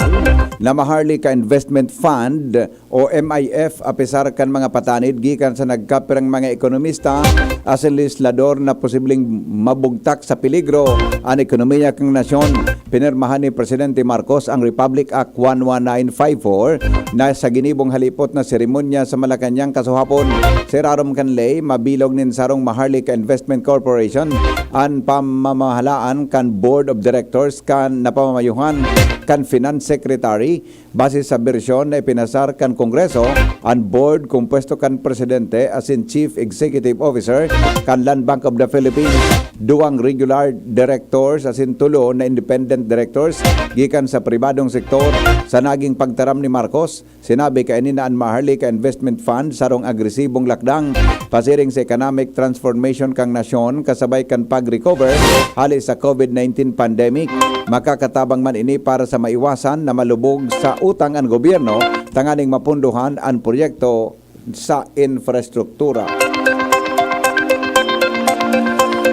na Maharlika Investment Fund o M I F, apesar kan mga patanid gikan sa nagkapirang mga ekonomista asin lehislador na posibleng mabugtak sa peligro an ekonomiya kan nasyon. Pinirmahan ni Presidente Marcos ang Republic Act one one nine five four na sa ginibong halipot na seremonya sa Malacañang kasuhapon. Sa irarom kan ley, mabilog nin sarong Maharlika Investment Corporation an pamamahalaan kan Board of Directors kan napamamayuhan kan Finance Secretary, base sa bersyon na ipinasar kan Kongreso. An board, kompuesto kan presidente asin Chief Executive Officer kan Land Bank of the Philippines, duwang regular directors asin tulo na independent directors gikan sa pribadong sektor. Sa naging pagtaram ni Marcos, sinabi kaini na an Maharlika Investment Fund sarong agresibong lakdang pasiring sa economic transformation kan nasyon kasabay kan pag-recover hali sa COVID nineteen pandemic. Makakatabang man ini para sa maiwasan na malubog sa utang an gobyerno tanganing mapundohan an proyekto sa infrastruktura.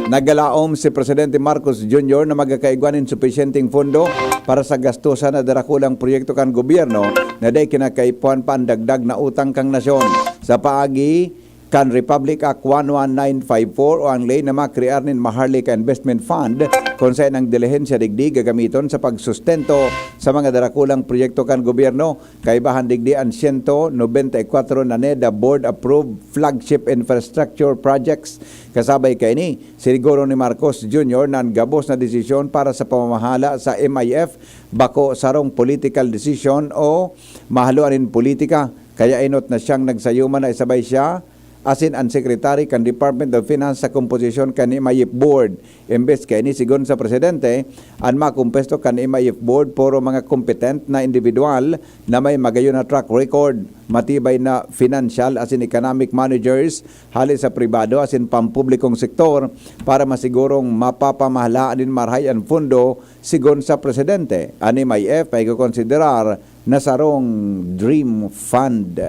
Nagalaom si Presidente Marcos Junior na magkakaigwa nin supisyenteng pondo para sa gastusan na darakulang proyekto kan gobyerno na dai kinakaipuhan pa an dagdag na utang kan nasyon. Sa paagi kan Republic Act one one nine five four o ang ley na makrear nin Maharlika Investment Fund, kun saen ang dilihensya digdi gagamiton sa pagsustento sa mga darakulang proyekto kan gobyerno. Kaibahan digdi an siyento nobenta y kwatro na NEDA board-approved flagship infrastructure projects. Kasabay kaini, siniguro ni Marcos Junior na an gabos na desisyon para sa pamamahala sa M I F bako sarong political decision o mahaloan nin politika. Kaya enot na siyang nagsayuman na isabay siya asin an secretary kan Department of Finance sa komposisyon kan M I F Board. Imbes kaini, sigon sa presidente, an makompuesto kan M I F Board puro mga kompetent na individual na may magayon na track record, matibay na financial asin economic managers hali sa pribado asin pampublikong sektor para masigurong mapapamahalaan nin marahay an pondo, sigon sa presidente. An M I F maikokonsiderar na sarong dream fund.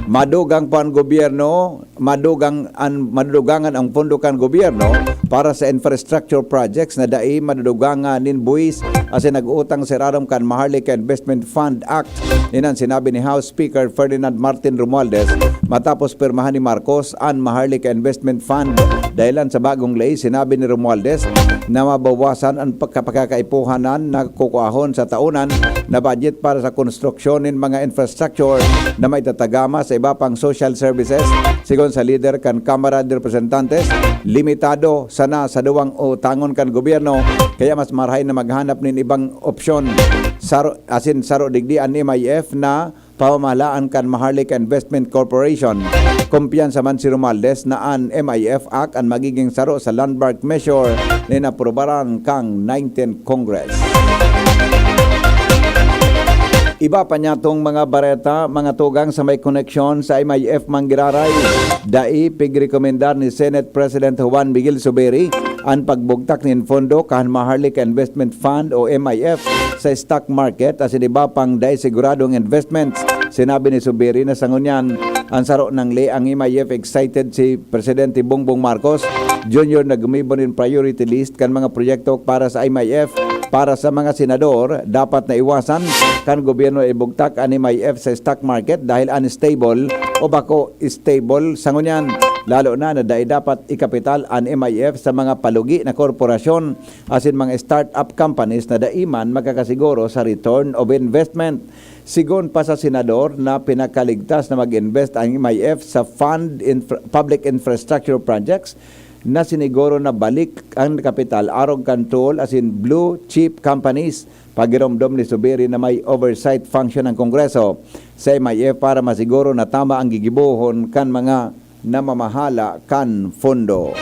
Madugang pa an gobyerno, madugang an, madugangan ang pondo kan gobyerno para sa infrastructure projects na dai madudugangan nin buwis asin nag-utang sa irarom kan Maharlika Investment Fund Act. Iyan an sinabi ni House Speaker Ferdinand Martin Romualdez matapos pirmahan ni Marcos an Maharlika Investment Fund. Dahilan sa bagong ley, sinabi ni Romualdez na mabawasan an pagkapagkakaipuhanan na kukuahon sa taonan na budget para sa konstruksyon nin mga infrastructure na maitatagama sa iba pang social services. Sigon sa lider kan Kamara de Representantes, limitado sana sa duwang utangon kan gobyerno, kaya mas marahay na maghanap nin ibang opsyon. Saro, asin saro digdi an M I F na pamamahalaan kan Maharlika Investment Corporation. Kumpiyansa man si Romualdez na an M I F Act an magiging saro sa landmark measure na inaprobaran kan nineteenth Congress. Iba pa niyatong mga bareta, mga tugang sa may koneksyon sa M I F Manggiraray. Dai pigrekomendar ni Senate President Juan Miguel Zubiri an pagbugtak nin pondo kan Maharlika Investment Fund o M I F sa stock market asin iba pang dai siguradong investments. Sinabi ni Zubiri na sa ngunyan, an saro nang ley, ang M I F excited si Presidente Bongbong Marcos Junior na gumibo nin priority list kan mga proyekto para sa M I F. Para sa mga senador, dapat na iwasan kan gobyerno ibugtak an M I F sa stock market dahil unstable o bako stable sa ngunyan, lalo na na dai dapat ikapital an M I F sa mga palugi na korporasyon asin mga startup companies na dai man makakasiguro sa return of investment. Sigon pa sa senador na pinakaligtas na mag-invest ang M I F sa fund infra-, public infrastructure projects na siniguro na balik ang kapital arog kan tool asin blue chip companies. Pagiromdom ni Zubiri na may oversight function ang Kongreso sa M I F para masiguro na tama ang gigibohon kan mga namamahala kan pondo.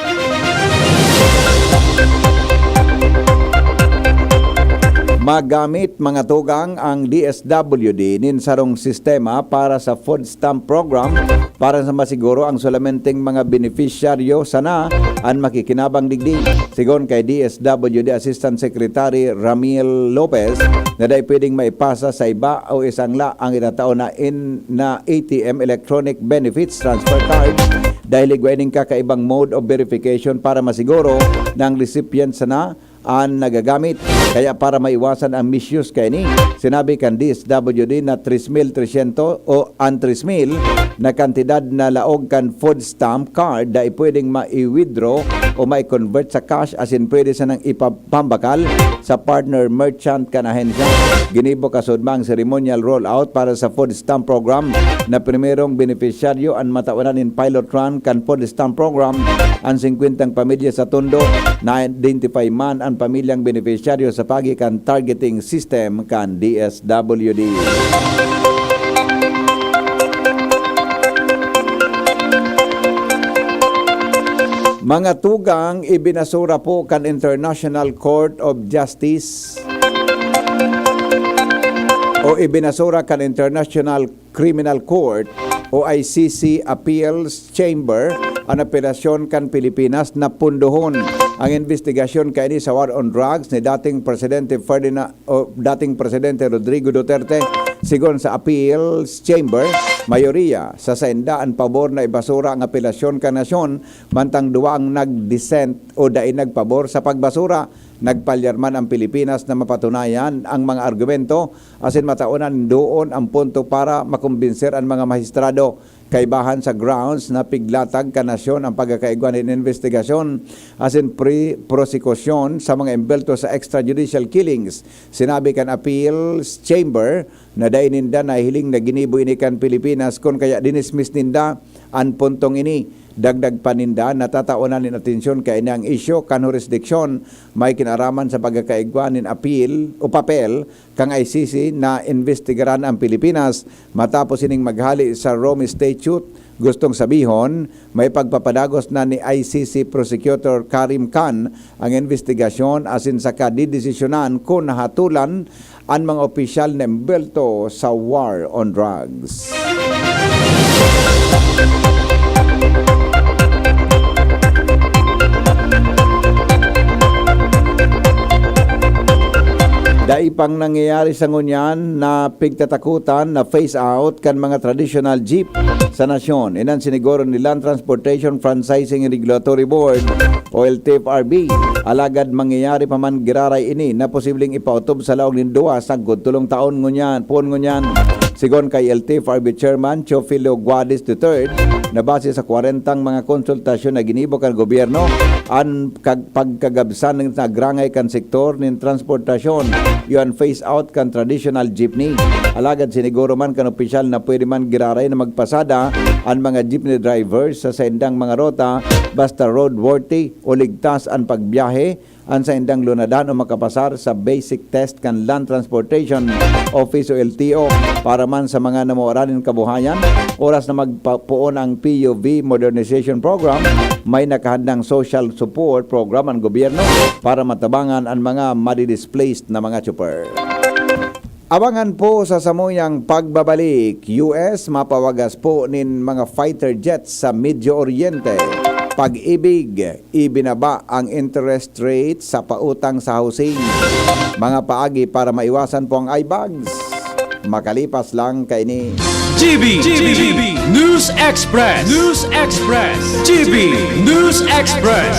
Magamit, mga tugang, ang D S W D nin sarong sistema para sa food stamp program para sa masiguro ang solamenteng mga benepisyaryo sana an makikinabang digdi. Sigon kay D S W D Assistant Secretary Ramil Lopez, na dai pwedeng maipasa sa iba o isangla ang itatao na in, na A T M, Electronic Benefits Transfer Card, dahil igwa ining kakaibang mode of verification para masiguro na ang recipient sana an nagagamit. Kaya para maiwasan ang misuse kaini, sinabi kan D S W D na tres mil tresyentos o an tres mil na kantidad na laog kan food stamp card dai pwedeng mai-withdraw o mai-convert sa cash, asin pwede sanang ipapambakal sa partner merchant kan ahensya. Ginibo kasudma ang ceremonial rollout para sa food stamp program na primerong benepisyaryo an matawanan nin pilot run kan food stamp program, an singkwentang pamilya sa Tondo. Na-identify man an pamilyang benepisyaryo sa pagi kan targeting system kan D S W D. Mga tugang, ibinasura po kan International Court of Justice o ibinasura kan International Criminal Court o I C C Appeals Chamber an apelasyon kan Pilipinas na pundohon ang imbestigasyon kaini sa war on drugs ni dating Presidente Ferdinand o dating Presidente Rodrigo Duterte. Sigon sa Appeals Chamber, mayoriya sa sainda an pabor na ibasura ang apelasyon kan nasyon, mantang duwa ang nag-dissent o dai nagpabor sa pagbasura. Nagpalyar man ang Pilipinas na mapatunayan ang mga argumento asin mataonan doon ang punto para makumbinser an mga mahistrado. Kaibahan sa grounds na piglatag kan nasyon ang pagkakaigwa nin imbestigasyon asin pre-, prosekusyon sa mga embelto sa extrajudicial killings. Sinabi kan Appeals Chamber na dai ninda nahihiling na ginibo ini kan Pilipinas, kun kaya dinismiss ninda an puntong ini. Dagdag pa ninda, natataonan nin atensyon kaini ang isyu kan hurisdiksyon may kinaraman sa pagkakaigwa nin apil o papel kan I C C na imbestigaran ang Pilipinas matapos ining maghali sa Rome Statute. Gustong sabihon, may pagpapadagos na ni I C C Prosecutor Karim Khan ang imbestigasyon asin saka didesisyonan kun hatolan an mga opisyal na embwelto sa war on drugs. Dai pang nangyayari sa ngunyan na pigtatakutan na phase out kan mga traditional jeep sa nasyon. Iyan an siniguro ni Land Transportation Franchising Regulatory Board o L T F R B. Alagad mangyayari pa man giraray ini na posibleng ipaotob sa laog nin duwa sagkod tolong taon ngunyan, poon ngunyan. Sigon kay L T F R B Chairman Teofilo Guadis the third, na base sa kwarentang mga konsultasyon na ginibo kan gobyerno, an kag-, pagkagabsan na agrangay kan sektor nin transportasyon, iyo an phase out kan traditional jeepney. Alagad siniguro man kan opisyal na pwede man giraray na magpasada an mga jeepney drivers sa saindang mga rota basta roadworthy o ligtas an pagbiyahe, an saindang lunadan o makapasar sa basic test kan Land Transportation Office o L T O. Para man sa mga namoranin kabuhayan, oras na magpapoon ang P U V Modernization Program, may nakahandang social support program ang gobyerno para matabangan ang mga madidisplaced na mga chopper. Abangan po sa samuyang pagbabalik, U S mapawagas po nin mga fighter jets sa Medio Oriente. Pag-ibig, ibinaba ang interest rate sa pautang sa housing. Mga paagi para maiwasan po ang eye bags. Makalipas lang kaini. G B, G B, News Express, News Express, G B, News Express.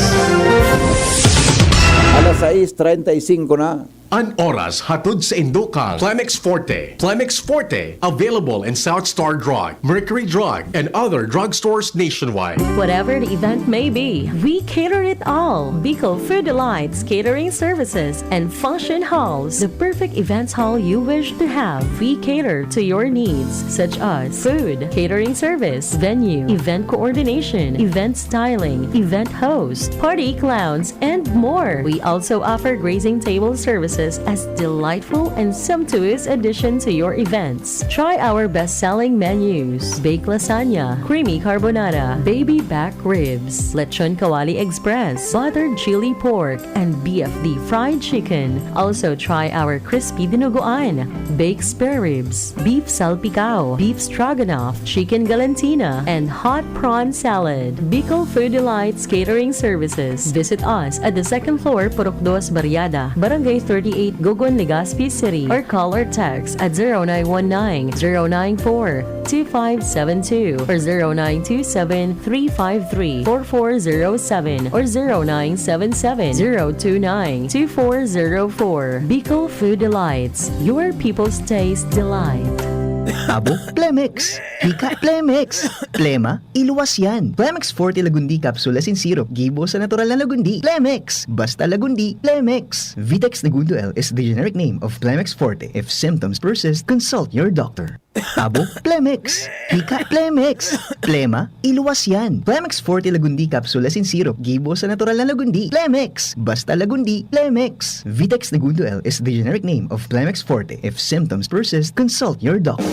Alas sais treinta y cinco na. An oras hatod sa indo kan Plemex Forte. Plemex Forte, available in South Star Drug, Mercury Drug, and other drugstores nationwide. Whatever the event may be, we cater it all. Bicol Food Delights Catering Services and Function Halls, the perfect events hall you wish to have. We cater to your needs, such as food, catering service, venue, event coordination, event styling, event host, party clowns, and more. We also offer grazing table services as delightful and sumptuous addition to your events. Try our best-selling menus: baked lasagna, creamy carbonara, baby back ribs, lechon kawali express, buttered chili pork, and B F D fried chicken. Also try our crispy dinuguan, baked spare ribs, beef salpicao, beef stroganoff, chicken galantina, and hot prawn salad. Bicol Food Delights Catering Services. Visit us at the second floor, Purok Dos Barriada, Barangay thirty-eight, Gogon, Legazpi City, or call or text at zero nine one nine, zero nine four, two five seven two or zero nine two seven, three five three, four four zero seven or zero nine seven seven, zero two nine, two four zero four. Bicol Food Delights, your people's taste delight. Abo, Plemex. Hika, Plemex. Plema, iluwas yan. Plemex Forte Lagundi Capsule asin Syrup, gibo sa natural na lagundi. Plemex! Basta lagundi, Plemex! Vitex Negundo L is the generic name of Plemex Forte. If symptoms persist, consult your doctor. Abo, Plemex. Hika, Plemex. Plema, iluwas yan. Plemex Forte Lagundi Capsule asin Syrup, gibo sa natural na lagundi. Plemex! Basta lagundi, Plemex! Vitex Negundo L is the generic name of Plemex Forte. If symptoms persist, consult your doctor.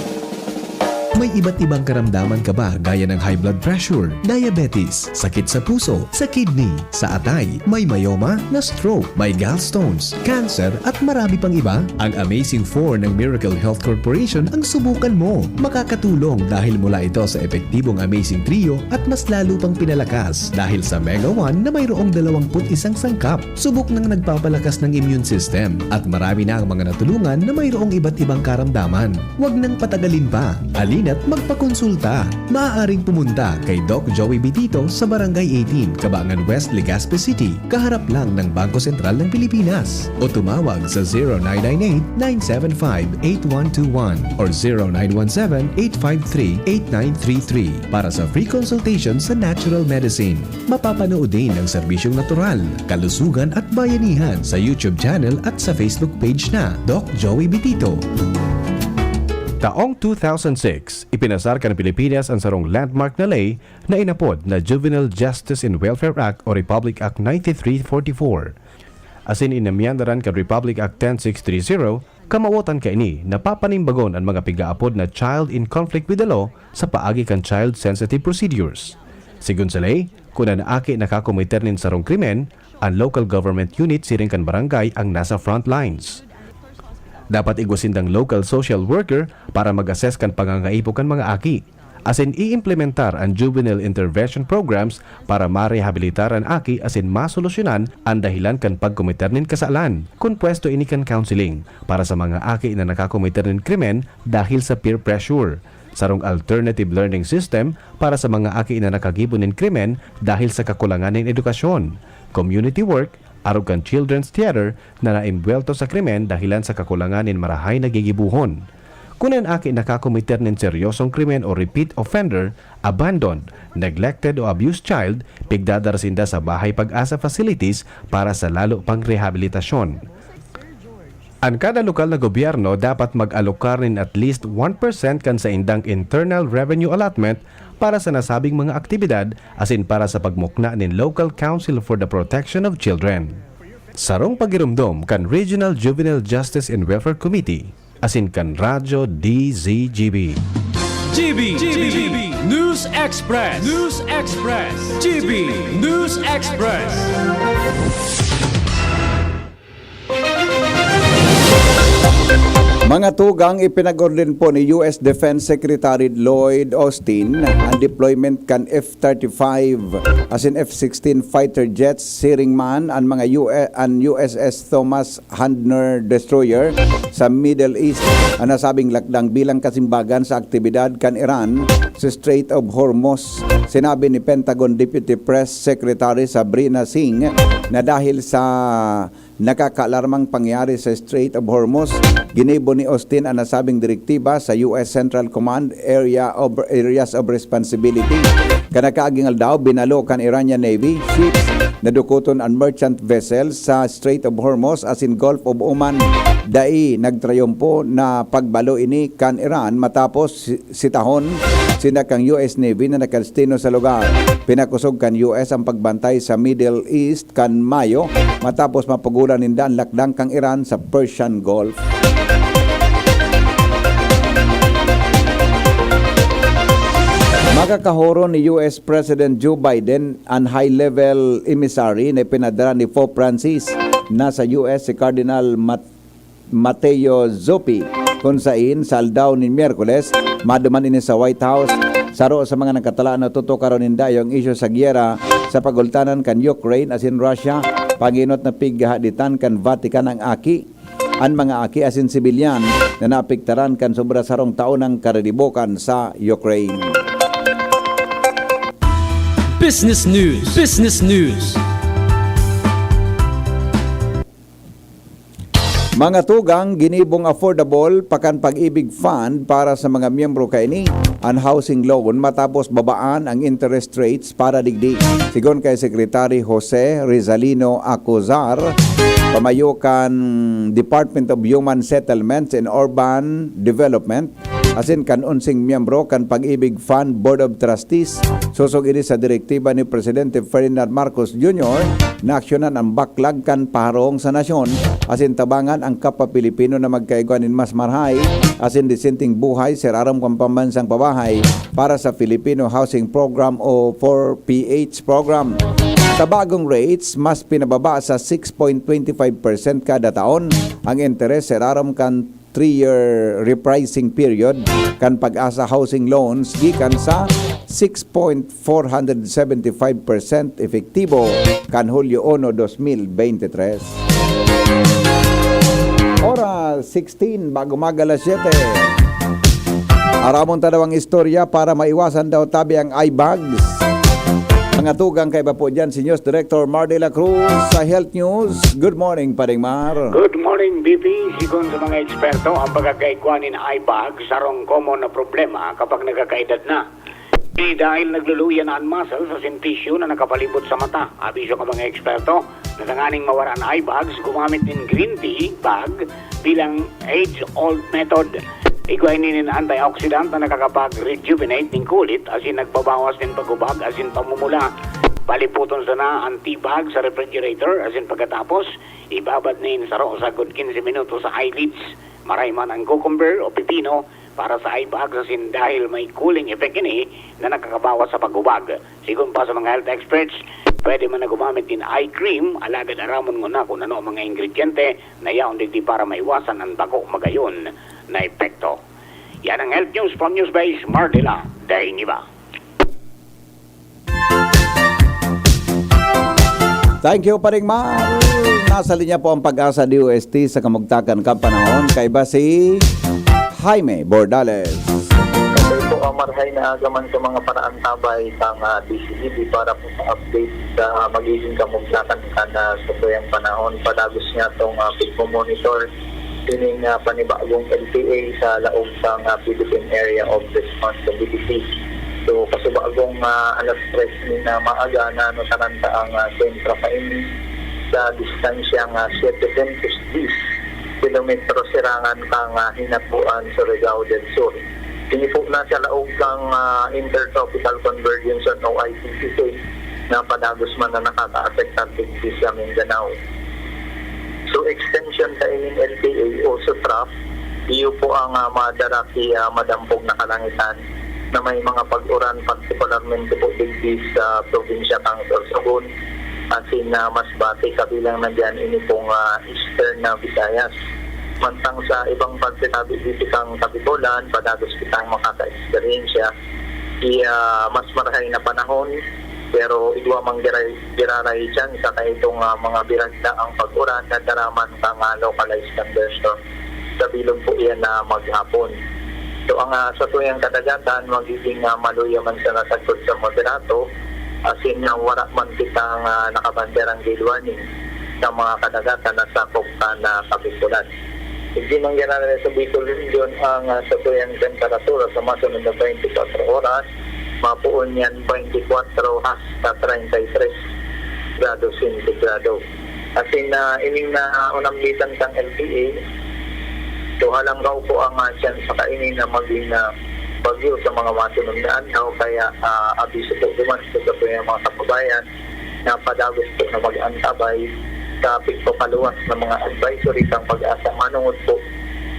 May iba't ibang karamdaman ka ba, gaya ng high blood pressure, diabetes, sakit sa puso, sa kidney, sa atay, may myoma, na-stroke, may gallstones, cancer, at marami pang iba? Ang Amazing Four ng Miracle Health Corporation ang subukan mo. Makakatulong dahil mula ito sa epektibong Amazing Trio at mas lalo pang pinalakas dahil sa Mega One na mayroong dalawampu't isang sangkap. Subok ng nagpapalakas ng immune system at marami na ang mga natulungan na mayroong iba't ibang karamdaman. Huwag nang patagalin pa. Halina't magpakonsulta. Maaaring pumunta kay Doc Joey Bitito sa Barangay eighteen, Cabangan West, Legazpi City, kaharap lang ng Bangko Sentral ng Pilipinas. O tumawag sa zero nine nine eight, nine seven five, eight one two one or zero nine one seven, eight five three, eight nine three three para sa free consultation sa natural medicine. Mapapanood din ang serbisyong natural, kalusugan at bayanihan sa YouTube channel at sa Facebook page na Doc Joey Bitito. Taong two thousand six, ipinasar kan Pilipinas an sarong landmark na ley na inapod na Juvenile Justice and Welfare Act o Republic Act ninety-three forty-four. Asin inamyandaran kan Republic Act ten six three zero, kamawotan kaini na papanimbagon an mga pigaapod na child in conflict with the law sa paagi kan child-sensitive procedures. Sigon sa ley, kun an aki nakakomiter nin sarong krimen, an local government unit siring kan barangay ang nasa front lines. Dapat igwa sindang local social worker para mag-assess kan pangangaipo kan mga aki, asin i-implementar an juvenile intervention programs para marehabilitar an aki asin masolusyonan an dahilan kan pagkomiter nin kasalan. Kon pwesto ini kan counseling para sa mga aki na nakakomiter nin krimen dahil sa peer pressure, sarong alternative learning system para sa mga aki na nakagibo nin krimen dahil sa kakulangan nin edukasyon, community work, arog kan Children's Theater na naimbuwelto sa krimen dahilan sa kakulangan nin marahay na gigibohon. Kun an aki nakakomiter nin seryosong krimen o repeat offender, abandoned, neglected o abused child, pigdadara sinda sa Bahay Pag-asa facilities para sa lalo pang rehabilitasyon. An kada lokal na gobyerno dapat mag-alokar nin at least one percent kan saindang internal revenue allotment para sa nasabing mga aktibidad asin para sa pagmukna nin Local Council for the Protection of Children. Sarong pagiromdom kan Regional Juvenile Justice and Welfare Committee asin kan Radyo D Z G B. G B, G B, News Express, News Express, G B News Express. Mga tugang, ipinag-orden po ni U S Defense Secretary Lloyd Austin ang deployment kan F thirty-five asin F sixteen fighter jets, siring man an mga U- an U S S Thomas Handner destroyer sa Middle East. Ang nasabing lakdang bilang kasimbagan sa aktibidad kan Iran sa Strait of Hormuz. Sinabi ni Pentagon Deputy Press Secretary Sabrina Singh na dahil sa nakakaalarmang pangyayari sa Strait of Hormuz, ginibo ni Austin an nasabing direktiba sa U S Central Command Area of Areas of Responsibility. Kan nakaaging aldaw, binalo kan Iranian Navy ships na dukoton an merchant vessels sa Strait of Hormuz asin Gulf of Oman. Dai nagtrayompo na pagbalo ini kan Iran matapos sitahon sinda kan U S Navy na nakadestino sa lugar. Pinakosog kan U S ang pagbantay sa Middle East kan Mayo matapos mapugulan ninda an lakdang kan Iran sa Persian Gulf. Makakahoron ni U S President Joe Biden an high-level emissary na ipinadara ni Pope Francis. Nasa U S si Cardinal Mat- Mateo Zuppi, kun sain sa aldaw nin Miyerkules, maduman ini sa White House. Saro sa mga nakatalaan na tutukaron ninda iyo ang isyu sa giyera sa pagultanan kan Ukraine asin Russia, pangenot na pighahaditan kan Vatican ang aki, an mga aki asin sibilyan na naapektaran kan sobra sarong taon nang kariribokan sa Ukraine. Business News. Business News. Mga tugang, ginibong affordable pa kan Pag-ibig Fund para sa mga miyembro kaini an housing loan matapos babaan ang interest rates para digdi. Sigon kay Secretary Jose Rizalino Acuzar, pamayo kan Department of Human Settlements and Urban Development, asin kan onseng miyembro kan Pag-ibig Fund Board of Trustees. Sosog ini sa direktiba ni Presidente Ferdinand Marcos Junior na aksyonan an baklag kan paharong sa nasyon asin tabangan ang kapwa Pilipino na magkaigwa nin mas marahay asin desenteng buhay sa irarom kan pambansang pabahay para sa Filipino Housing Program o four P H program. Sa bagong rates, mas pinababa sa six point twenty five percent kada taon ang interes sa irarom kan three-year repricing period kan Pag-asa Housing Loans gikan sa six point four hundred seventy five percent epektibo kan Hulyo uno, dos mil bente tres. Oras, sixteen, bago mag-alas siyete. Aramon ta daw ang istorya para maiwasan daw tabi ang eye bags. Mga tugang, kaiba po dyan si News Director Mar de la Cruz sa Health News. Good morning, Paring Mar. Good morning, B P. Sigon sa mga eksperto, ang pagkakaigwa nin eye bag sarong common na problema kapag nagkakaedad na. Di dahil nagluluya na an muscles asin tissue na nakapalibot sa mata. Abiso kan mga eksperto, na tanganing mawara an eye bags, gumamit nin green tea bag bilang age-old method. Igwa ini nin antioxidant na nakakapag-rejuvenate nin kulit asin nagbabawas nin pag-ubag asin pamumula. Paliputon sana an tea bag sa refrigerator asin pagkatapos, ibabad nin saro sagkod quince minutos sa eyelids. Maray man an cucumber o pipino para sa eye bags asin dahil may cooling effect ini na nakakabawas sa pag-ubag. Sigon pa sa mga health experts, pwede man na gumamit nin eye cream, alagad aramon nguna kun ano ang mga ingrediente na yaon digdi para maiwasan an bako magayon na epekto. Yan ang Health News from Newsbase, Mardila Dainiba. Thank you, Paring Mar. Nasa linya po ang Pag-asa D O S T sa kamugtakan kan panahon. Kaiba si Jaime Bordales. Kapoy po, ah, marhay na aga man sa mga paraantabay kan ah, D Z T V para po sa update sa magiging kamugtakan kan ah, satuyang panahon. Padagos niya itong ah, pigmo-monitor ining ah, panibagong L T A sa laog kan ah, Philippine Area of Responsibility. So, kasubagong ah, alas tres nin ah, maaga, nanotaran ta ang ah, sentro kaini sa distansyang ah, siyete puntos diyes kilometro sirangan kan ah, Hinapuan, Surigao del Sur. Ini po nasa laog kan ah, Intertropical Convergence o I T C K na padagos man na nakakaapektar digdi sa Mindanao. So, extension ta ining L T A o SOTRAF, iyo po ang ah, madara ki ah, madampog na kalangitan na may mga pag-uran, partikularmente po digdi sa probinsya kan Sorsogon, asin na Masbate, kabilang na diyan ini pong ah, Eastern na Visayas. Mantang sa ibang parte tabi dito kan Kabibolan, padagos kitang makaka-eksperyensya, iya mas marahay na panahon, pero igwa man giray, giraray dyan sa kaitong ah, mga biragda ang pag-uran na daraman kan ah, localized thunderstorm sa bilog po iyan na maghapon. So ang ah, satuyang kadagatan magiging ah, maluya man sana sagkod sa moderato, asin na wara man kitang ah, nakabanderang gale warning sa mga kadagatan na sakop kan ah, Kabikulan. Igdi man giraray sa Bicol Region ang ah, satuyang temperatura sa masunod na twenty-four oras, mapoon niyan twenty-four hasta treinta y tres grados sentigrado. Asin na ining na unambitan kan L T A, so halanggaw po ang ah, tsansa kaini na magin ah, bagyo sa mga masunod na adlaw, kaya ah, abiso po duman sa satuyang mga kababayan na padagos po na mag-antabay sa pigpapaluwas na mga advisory kan Pag-asa manongod po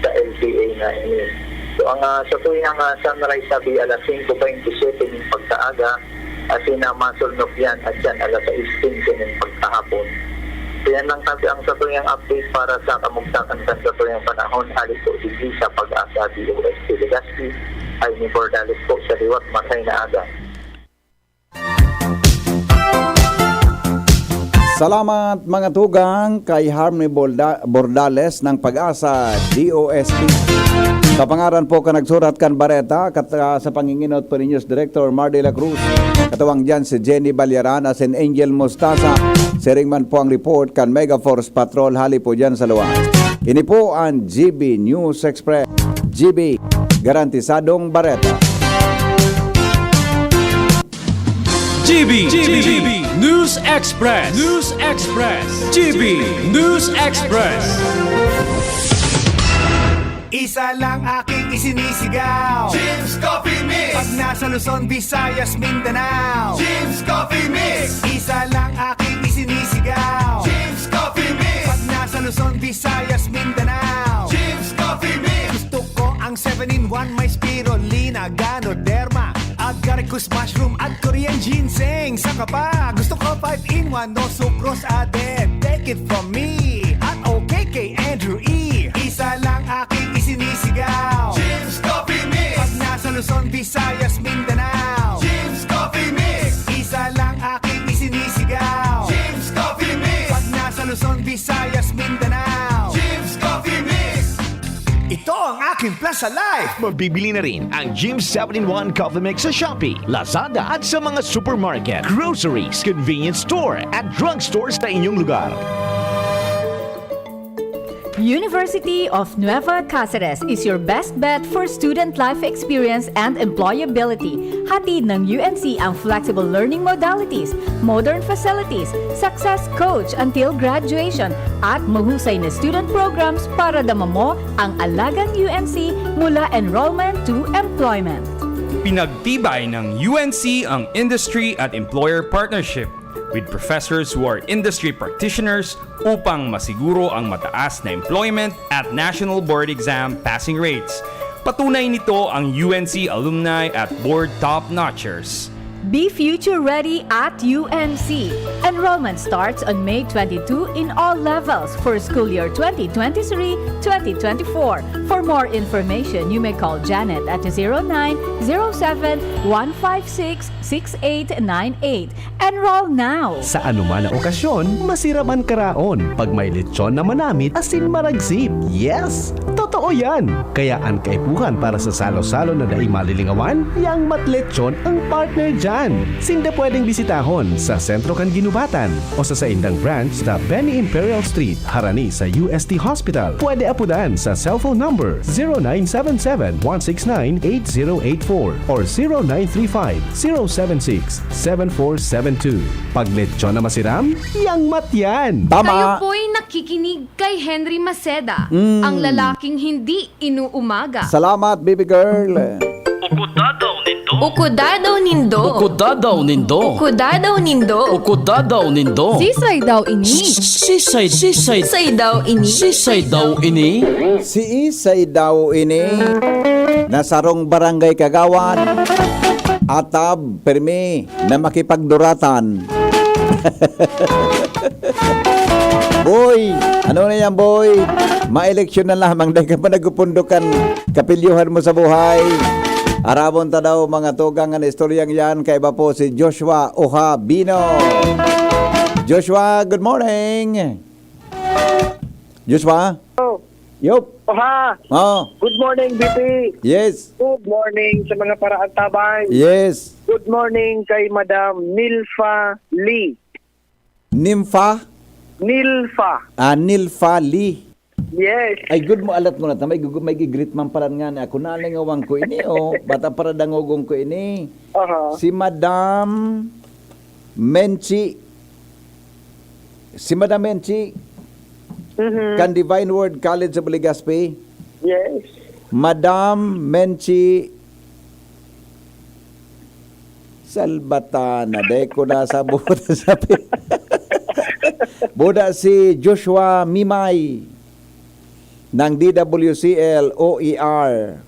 sa L T A na ini. So ang ah, satuyang ah, sunrise sabi alas singko bente siyete nin pagkaaga, asin na masulnop yan at yan alas sais quince nin pagkahapon. So yan lang tabi ang satuyang update para sa kamugtakan kan satuyang panahon hali po digdi sa Pag-asa D O S T Legazpi. Ay ni Bordales po sa liwat, marhay na aga. Salamat mga tugang kay Harmony Borda- Bordales ng Pag-asa D O S T. Sa pangaran po ka nagsurat kan bareta, kat, ah, sa panginginot po ni News Director Mar de la Cruz, katuwang dyan si Jenny Balyaran asin Angel Mostaza. Siring man po ang report kan Mega Force Patrol hali po dyan sa luwas. Ini po ang G B News Express. G B, garantisadong bareta. G B, G B, News Express, News Express, G B News Express. Isa lang aking isinisigaw. Jim's Coffee Mix! Pag nasa Luzon, Visayas, Mindanao. Jim's Coffee Mix! Isa lang aking isinisigaw. Jim's Coffee Mix! Pag nasa Luzon, Visayas, Mindanao. Jim's Coffee Mix! Gusto ko ang seven-in-one, may spirulina, ganoderma, agaricus mushroom at Korean ginseng. Saka pa, gusto ko five-in-one, no sucrose added. Take it from me at okay kay Andrew E. Isa lang aking isinisigaw. Jim's Coffee Mix! Pag nasa Luzon, Visayas, Mindanao. Jim's Coffee Mix! Isa lang aking isinisigaw. Jim's Coffee Mix! Pag nasa Luzon, Visayas, Mindanao. Jim's Coffee Mix! Ito ang aking Plaza Life. Mabibili na rin ang Jim's seven-in-one Coffee Mix sa Shopee, Lazada at sa mga supermarket, groceries, convenience store at drugstore sa inyong lugar. University of Nueva Cáceres is your best bet for student life experience and employability. Hatid ng U N C ang flexible learning modalities, modern facilities, success coach until graduation, at mahusay na student programs para dama mo ang alagang U N C mula enrollment to employment. Pinagtibay ng U N C ang industry at employer partnership with professors who are industry practitioners upang masiguro ang mataas na employment at national board exam passing rates. Patunay nito ang U N C alumni at board top-notchers. Be future ready at U N C. Enrollment starts on May twenty-two in all levels for school year twenty twenty-three twenty twenty-four. For more information, you may call Janet at zero nine zero seven one five six six eight nine eight. Enroll now! Sa anuman na okasyon, masiram an karaon. Pag may lechon na manamit, asin maragsip. Yes! Totoo yan! Kaya an kaipuhan para sa salo-salo na dai malilingawan, yang Matlechon ang partner dyan. Sinda pwedeng bisitahon sa sentro kan Ginubatan o sa saindang branch sa Benny Imperial Street, harani sa U S T Hospital. Pwede apudan sa cellphone number zero nine seven seven one six nine eight zero eight four or zero nine three five zero seven six seven four seven two. Pag lechon na masiram, yang Mat yan! Kayo po'y nakikinig kay Henry Maceda, ang lalaking hindi inuumaga. Salamat, baby girl. Ukudadaw nindo. Ukudadaw nindo. Ukudadaw nindo. Ukudadaw nindo. Ukudadaw nindo. Sisay daw ini? Sisay, sisay. Sisay daw ini? Sisay daw ini. Si Isay daw ini na sarong barangay kagawad, atab, permi, na makipagduratan. Boy! Ano na yan, boy? Maeleksyon na lamang dahil ka pa nagpupundokan kapilyuhan mo sa buhay. Arabon ta daw mga tugang an istoryang yan, kaiba po si Joshua Oha Bino. Joshua, good morning. Joshua? Oh. Yup. Oha! Oh, Good morning, B P. Yes. Good morning sa mga paraantabay. Yes. Good morning kay Madam Nilfa Lee. Nympha? Nilfa. Ah, Nilfa Lee. Yes. Ay, good mo, alat mo na. May, gu- may gigreet man pala nga na ako. Nalingawang ko ini, oh. Bata para dangogon ko ini. Aha. Si Madam Menchi. Si Madam Menchi. Mhm. Kan Divine Word College of Legazpi. Yes. Madam Menchi Salbatana, de ko na sa buda sa pi- Buda si Joshua Mimay ng D W C L O E R.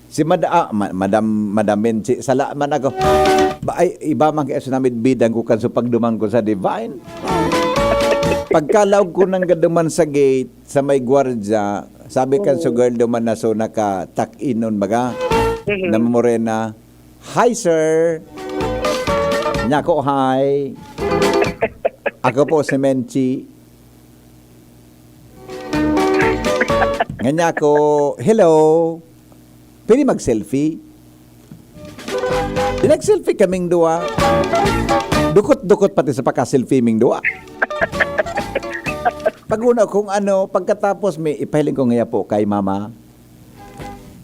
Si Mad ah, Ma- Madam Madam Menchi, sala man ako. Ba, ay, iba man kaya sa namid bidang ko kan so pagduman ko sa Divine. Pagkalaog ko nang gaduman sa gate, sa may gwardiya, sabi kan so girl duman na so naka-tuck-in on baga, na morena, "Hi, sir." Nyako, "Hi." Ako po si Menchi. Nganyako, "Hello. Pwede mag-selfie?" Di nag-selfie kaming duwa. Dukot-dukot pati sa paka-selfie ming duwa. Pag-una kung ano, pagkatapos may ipahiling ko ngaya po kay mama.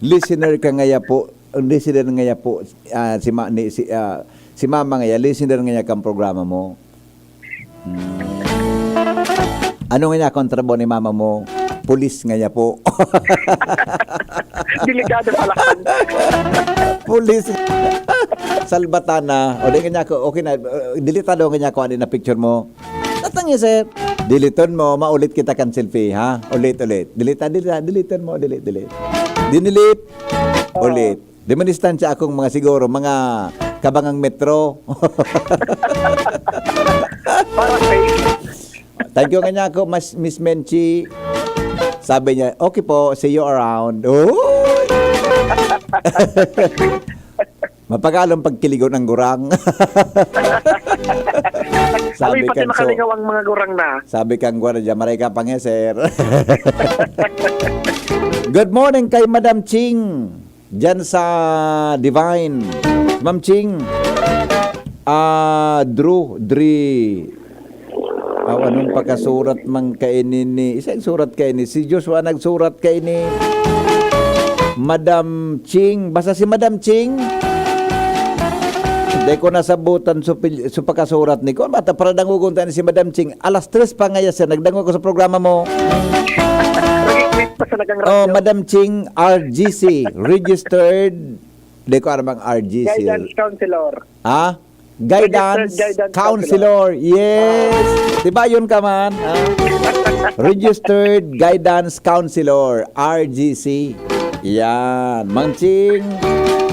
Listener ka ngaya po. Listener ngaya po. Ah, si, ma, ni, si, ah, si mama ngaya, listener ngaya kang programa mo. Hmm. Ano nga niya kung trabaho ni mama mo? Pulis nga niya po. Delikado pala. Pulis. Salbatana. O di nga niya ako, okay na. Uh, deletado nga niya ako, ano na picture mo. Tatang niya, sir. Diliton mo, maulit kita kan selfie, ha? Ulit, ulit. Delete, delete, diliton mo, delete, delete. Dinilit. Ulit. Di man distansya akong mga siguro, mga kabangang metro. Para safe. Thank you nga niya ako, Mas, Miss Menchi. Sabi niya, "Okay po, see you around." Oh! Mapagalong pagkiligon ang gurang. Sabi Sabi pati kan so, makalingawang mga gurang na. Sabi kang gwardiya, "Maray ka pang, sir." Good morning kay Madam Ching. Diyan sa Divine. Ma'am Ching, ah, Drew, Dri, Aw, anong pakasurat man kaini ni, isa yung surat kaini, si Joshua nagsurat kaini, Madam Ching. Basta si Madam Ching, di ko nasabutan so pil-, so pakasurat ni ko. Bata, para dangogon tayo ni si Madam Ching. Alas tres pa ngaya siya, nagdangog ko sa programa mo. Nag-request pa sa nagang Oh, radyo. Madam Ching, R G C, registered. Di ko aram ang R G C. Guidance counselor. Ha? Guidance, Registered guidance counselor. Yes. Diba yun ka man? Ha? Registered guidance counselor, R G C. Yan. Mang Ching,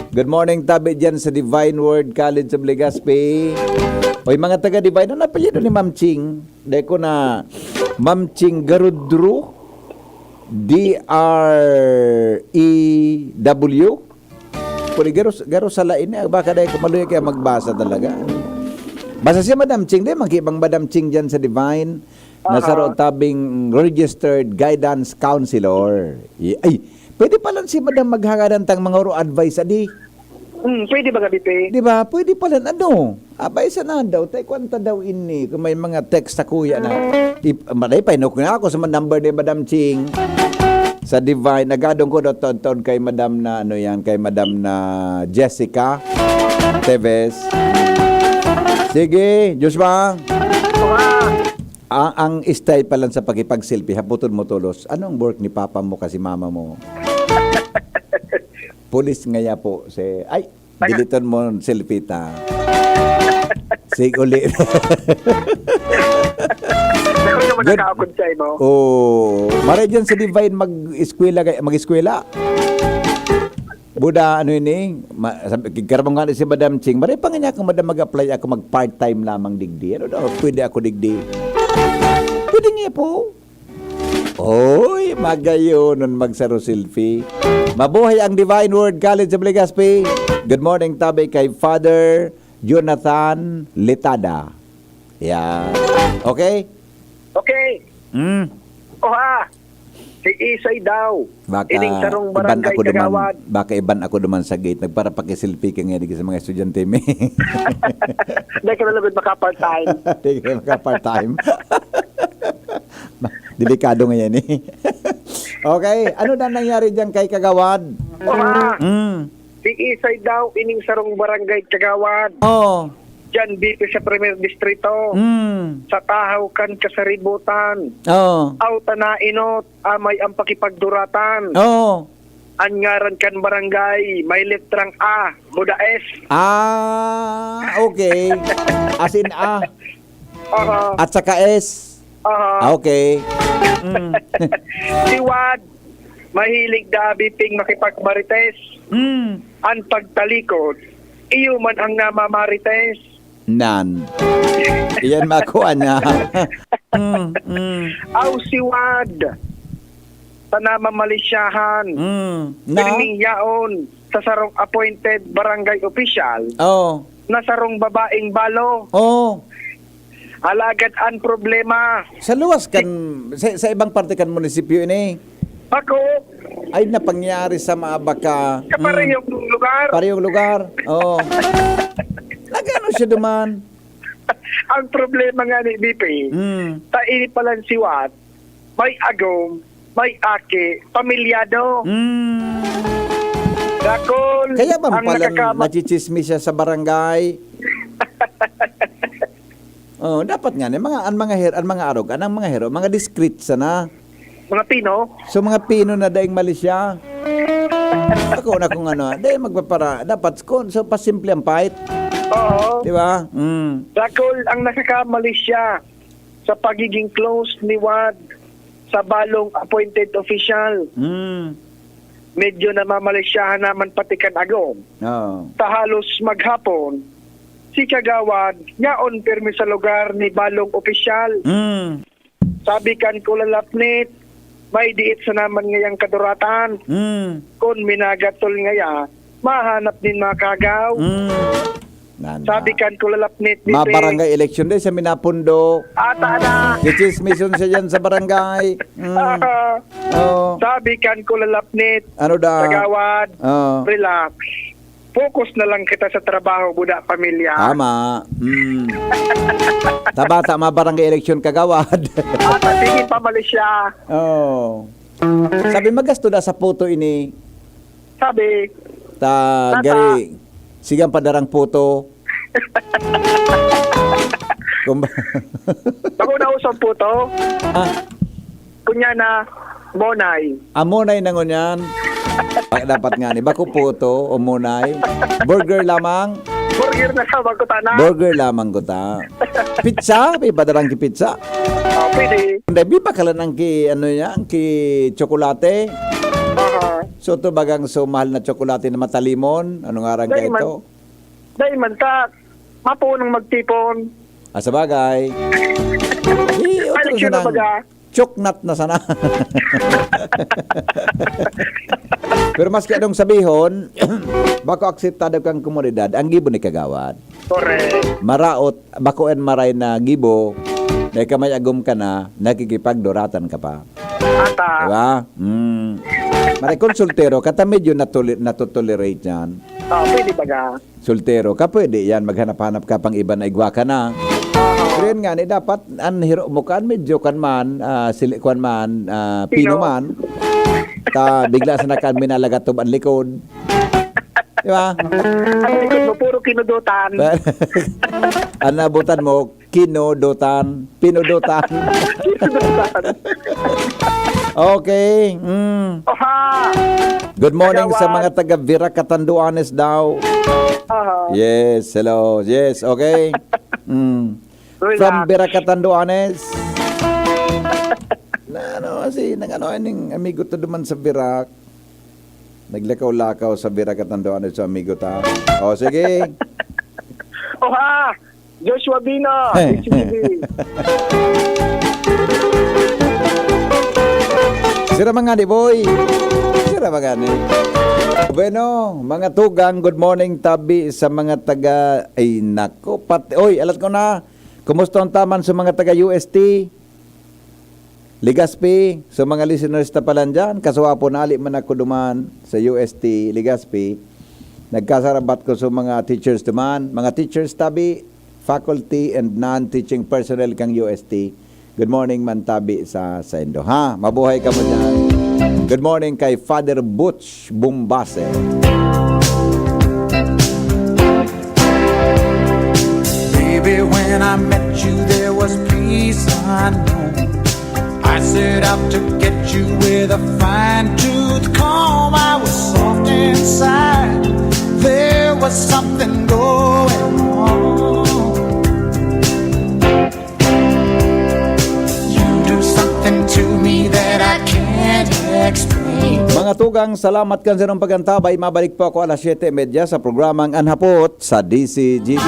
good morning, tabi dyan sa Divine Word College of Legazpi. Oy, mga taga Divine, ano apelyido ni Ma'am Ching? Dai ko na, Ma'am Ching Garudro, D R E W. Puli, garo, garo sa lain niya. Baka dai ko maluya kaya magbasa talaga. Basta si Madam Ching, di, magkibang Madam Ching dyan sa Divine. Na Aha. Saro tabing registered guidance counselor. Y- Ay, pwede pala si Madam maghangadan tang mga oro advice, adi? Hmm, pwede ba nga, Bipe? Di ba? Pwede pala, ano? Abay, sana daw. Tay, kwanta daw ini. Kung may mga text sa kuya na. Ip, maday, pahinok na ako sa number ni Madam Ching. Sa Divine. Nagadong ko doon, taon kay Madam na, ano yan, kay Madam na Jessica Teves. Sige, Joshua. Ang, ang style pa lang sa pakipag-selfie, haputon mo tolos, anong work ni papa mo kasi mama mo? Pulis ngaya po, si, ay, diliton mo, selfie ta. Sig uli. Ako naman Good. Nakakaakod sa imo. Oh, maray dyan sa Divine mag-eskwela, kay- mag-eskwela. Buda, ano ini? Ma, sabi, karabang nga ni si Madam Ching, maray pa nga niya ako, Madam, mag-apply ako, mag-part-time lamang digdi. Ano daw, pwede ako digdi? Pwede niya po. Oy, magayon nun magsaro selfie. Mabuhay ang Divine Word College of Legazpi. Good morning, tabi kay Father Jonathan Litada. Yan. Okay? Okay. Mm. Oha. Si Isay daw. Baka Ining sarong iban barangay ako duman, kagawad. Baka iban ako duman sa gate. Nagparapakiselfie ka nga di sa mga estudyante mi. Dahil ka na lugod maka-part-time. Di ka maka-part-time. Delikado nga yan eh. Okay, ano na nangyari diyan kay Kagawad? Oha. Mm. Si Isay daw ining sarong barangay kagawad. Oh. Diyan dito sa Primer Distrito. Mm. Sa tahaw kan kasaributan. Oh. Aw tanainot, amay ang pakipagduratan. Oh. An ngaran kan barangay, may letrang A, Buda S. Ah, okay. As in A. Aha. At saka S. Aha. Ah, okay. Mm. Si Wad, mahilig dabi ping makipagmarites. Mm. An pagtalikod, iyo man ang namamarites. Nan. Iyan makuha niya. Mm, mm. Aw si Wad, sa namamalisyahan. Mm. Na? Pirming yaon sa sarong appointed barangay official Oh. na sarong babaeng balo. Oh. Alagad an problema, Sa luwas kan sa, sa ibang parte kan munisipyo ini. Bako, Ay napangyari sa mga baka sa parehong lugar. Parehong lugar. Oh. Nagano siya duman? Ang problema nga ni B P, Mm. ta ini palan si Wad, may agom, may aki, pamilyado. Mm. Dakol, Kaya ba ang pala nakakama- nachichismis siya sa barangay? Oh, dapat nga ni mga an mga her, an mga arog, anang mga hero, mga discreet sana. Mga Pino, So mga Pino na daing mali siya. Ako na kung ano, dahil magpapara, dapat kung so pasimple ang fight, oo. di ba? Mm. Dakol ang nakakamali siya sa pagiging close ni Wad sa balong appointed official. Mm. Medyo namamalisyahan naman pati kan agom. Oh. Sa halos maghapon, si Kagawad yaon pirmi sa lugar ni balong opisyal. Mm. Sabi kan kulalapnit, may diit sa naman ngayang kaduratan. Mm. Kun minagatol ngaya, mahanap nin makagaw. Mm. Nana. Sabi kan kulalapnit, Ma Bibi. Barangay election day sa Minapundo. Ata na. Kichismison siya dyan sa barangay. Mm. Ah, Oh. Sabi kan kulalapnit, Ano da? Kagawad, Oh. relax. Focus na lang kita sa trabaho, buda pamilya. Tama. Mm. Tabata, mabarangay eleksyon, kagawad. Ata, sige pa, Malaysia. Oh. Sabi, magasto na sa puto ini. Sabi, Ta, Tata. Gari, sigang padarang puto. Kumba- Bako na usog puto. Ah. Kunya na, monay. Ah, monay na ngunyan. Ay, dapat nga ni, bako puto o monay. Burger lamang. Burger na sa bako ta na. Burger lamang ko ta. Pizza? May padarang ki pizza? Oh, pwede. Hindi, bi pa kalan ang ki, ano yan, ki tsokolate. Aha. So, ito bagang so mahal na tsokolate na matalimon. Ano nga ran Dahil man, kaito? Dahil man ta, mapuon ang magtipon. Ah, sa bagay. Di, Ay, otro sure sana. Baga. Choknat na sana. Pero maski anong sabihon, bako akseptado kang komunidad, ang gibo ni kagawad. Correct. Maraot, bako en maray na gibo, na ika may agom ka na, nakikipagduratan ka pa. Ata. Diba? Mm. Maray kung soltero ka, ta medyo natuli-, natotolerate yan. Oh, pwede baga. Soltero ka, pwede yan. Maghanap-hanap ka pang iba na igwa ka na. Pero yun nga, ni dapat, an hiro mo kan, medyo kan man, ah, sili-, kwan man, ah, pino Pino. Man. Ta, bigla sa nakan minalagatob an likod. Di ba? Ang likod mo, puro kinudutan. An nabutan mo, kinudutan. Pinudutan. Kinudutan. Okay. Mm. Oha! Good morning sa Kagawad. Mga taga Virac, Catanduanes daw. Aha. Yes, hello. Yes, okay. Mm. Relax. From Virac, Catanduanes. Na ano, si, nag-ano, ning amigo to duman sa Virac. Naglakaw-lakaw sa Virac, Catanduanes, so amigo ta. O, sige. Oha! Joshua Bina, Hey. H B B. Sira mga ni, boy. Sira mga ni. Bueno, mga tugang, good morning, tabi sa mga taga, ay, nako, pati, oy, alat ko na. Kumusta ang taman sa mga taga U S T? Legazpi, sa mga listeners ta palan dyan, kasuwapon, ali man ako duman sa U S T, Legazpi, nagkasarabat ko sa mga teachers duman, mga teachers tabi, faculty and non-teaching personnel kang U S T. Good morning man tabi sa saindo, ha? Mabuhay kamo dyan. Good morning kay Father Butch Bumbase. Baby, when I met you, there was peace unknown. I set out to get you with a fine tooth comb. I was soft inside. There was something going on. You do something to me that I can't explain. Mga tugang, salamat kan sarong pag-antabay. Mabalik po ako alas siyete y media sa programang An Hapot sa D C G B.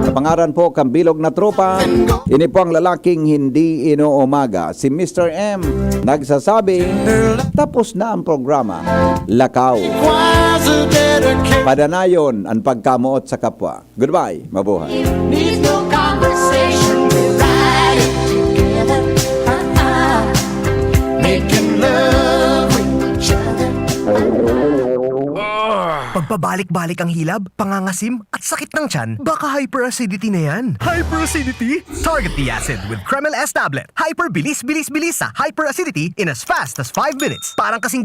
Sa pangaran po kan bilog na tropa, ini po ang lalaking hindi inuumaga, si Mister M, nagsasabing, tapos na ang programa. Lakaw. Padanayon ang pagkamoot sa kapwa. Goodbye. Mabuhay. Need no conversation. We're riding together. Uh-uh. Making love with each other. Pagpabalik-balik ang hilab, pangangasim, at sakit ng tiyan, baka hyperacidity na yan. Hyperacidity? Target the acid with Kremel S tablet. Hyper bilis, bilis, bilis sa hyperacidity in as fast as five minutes. Parang kasing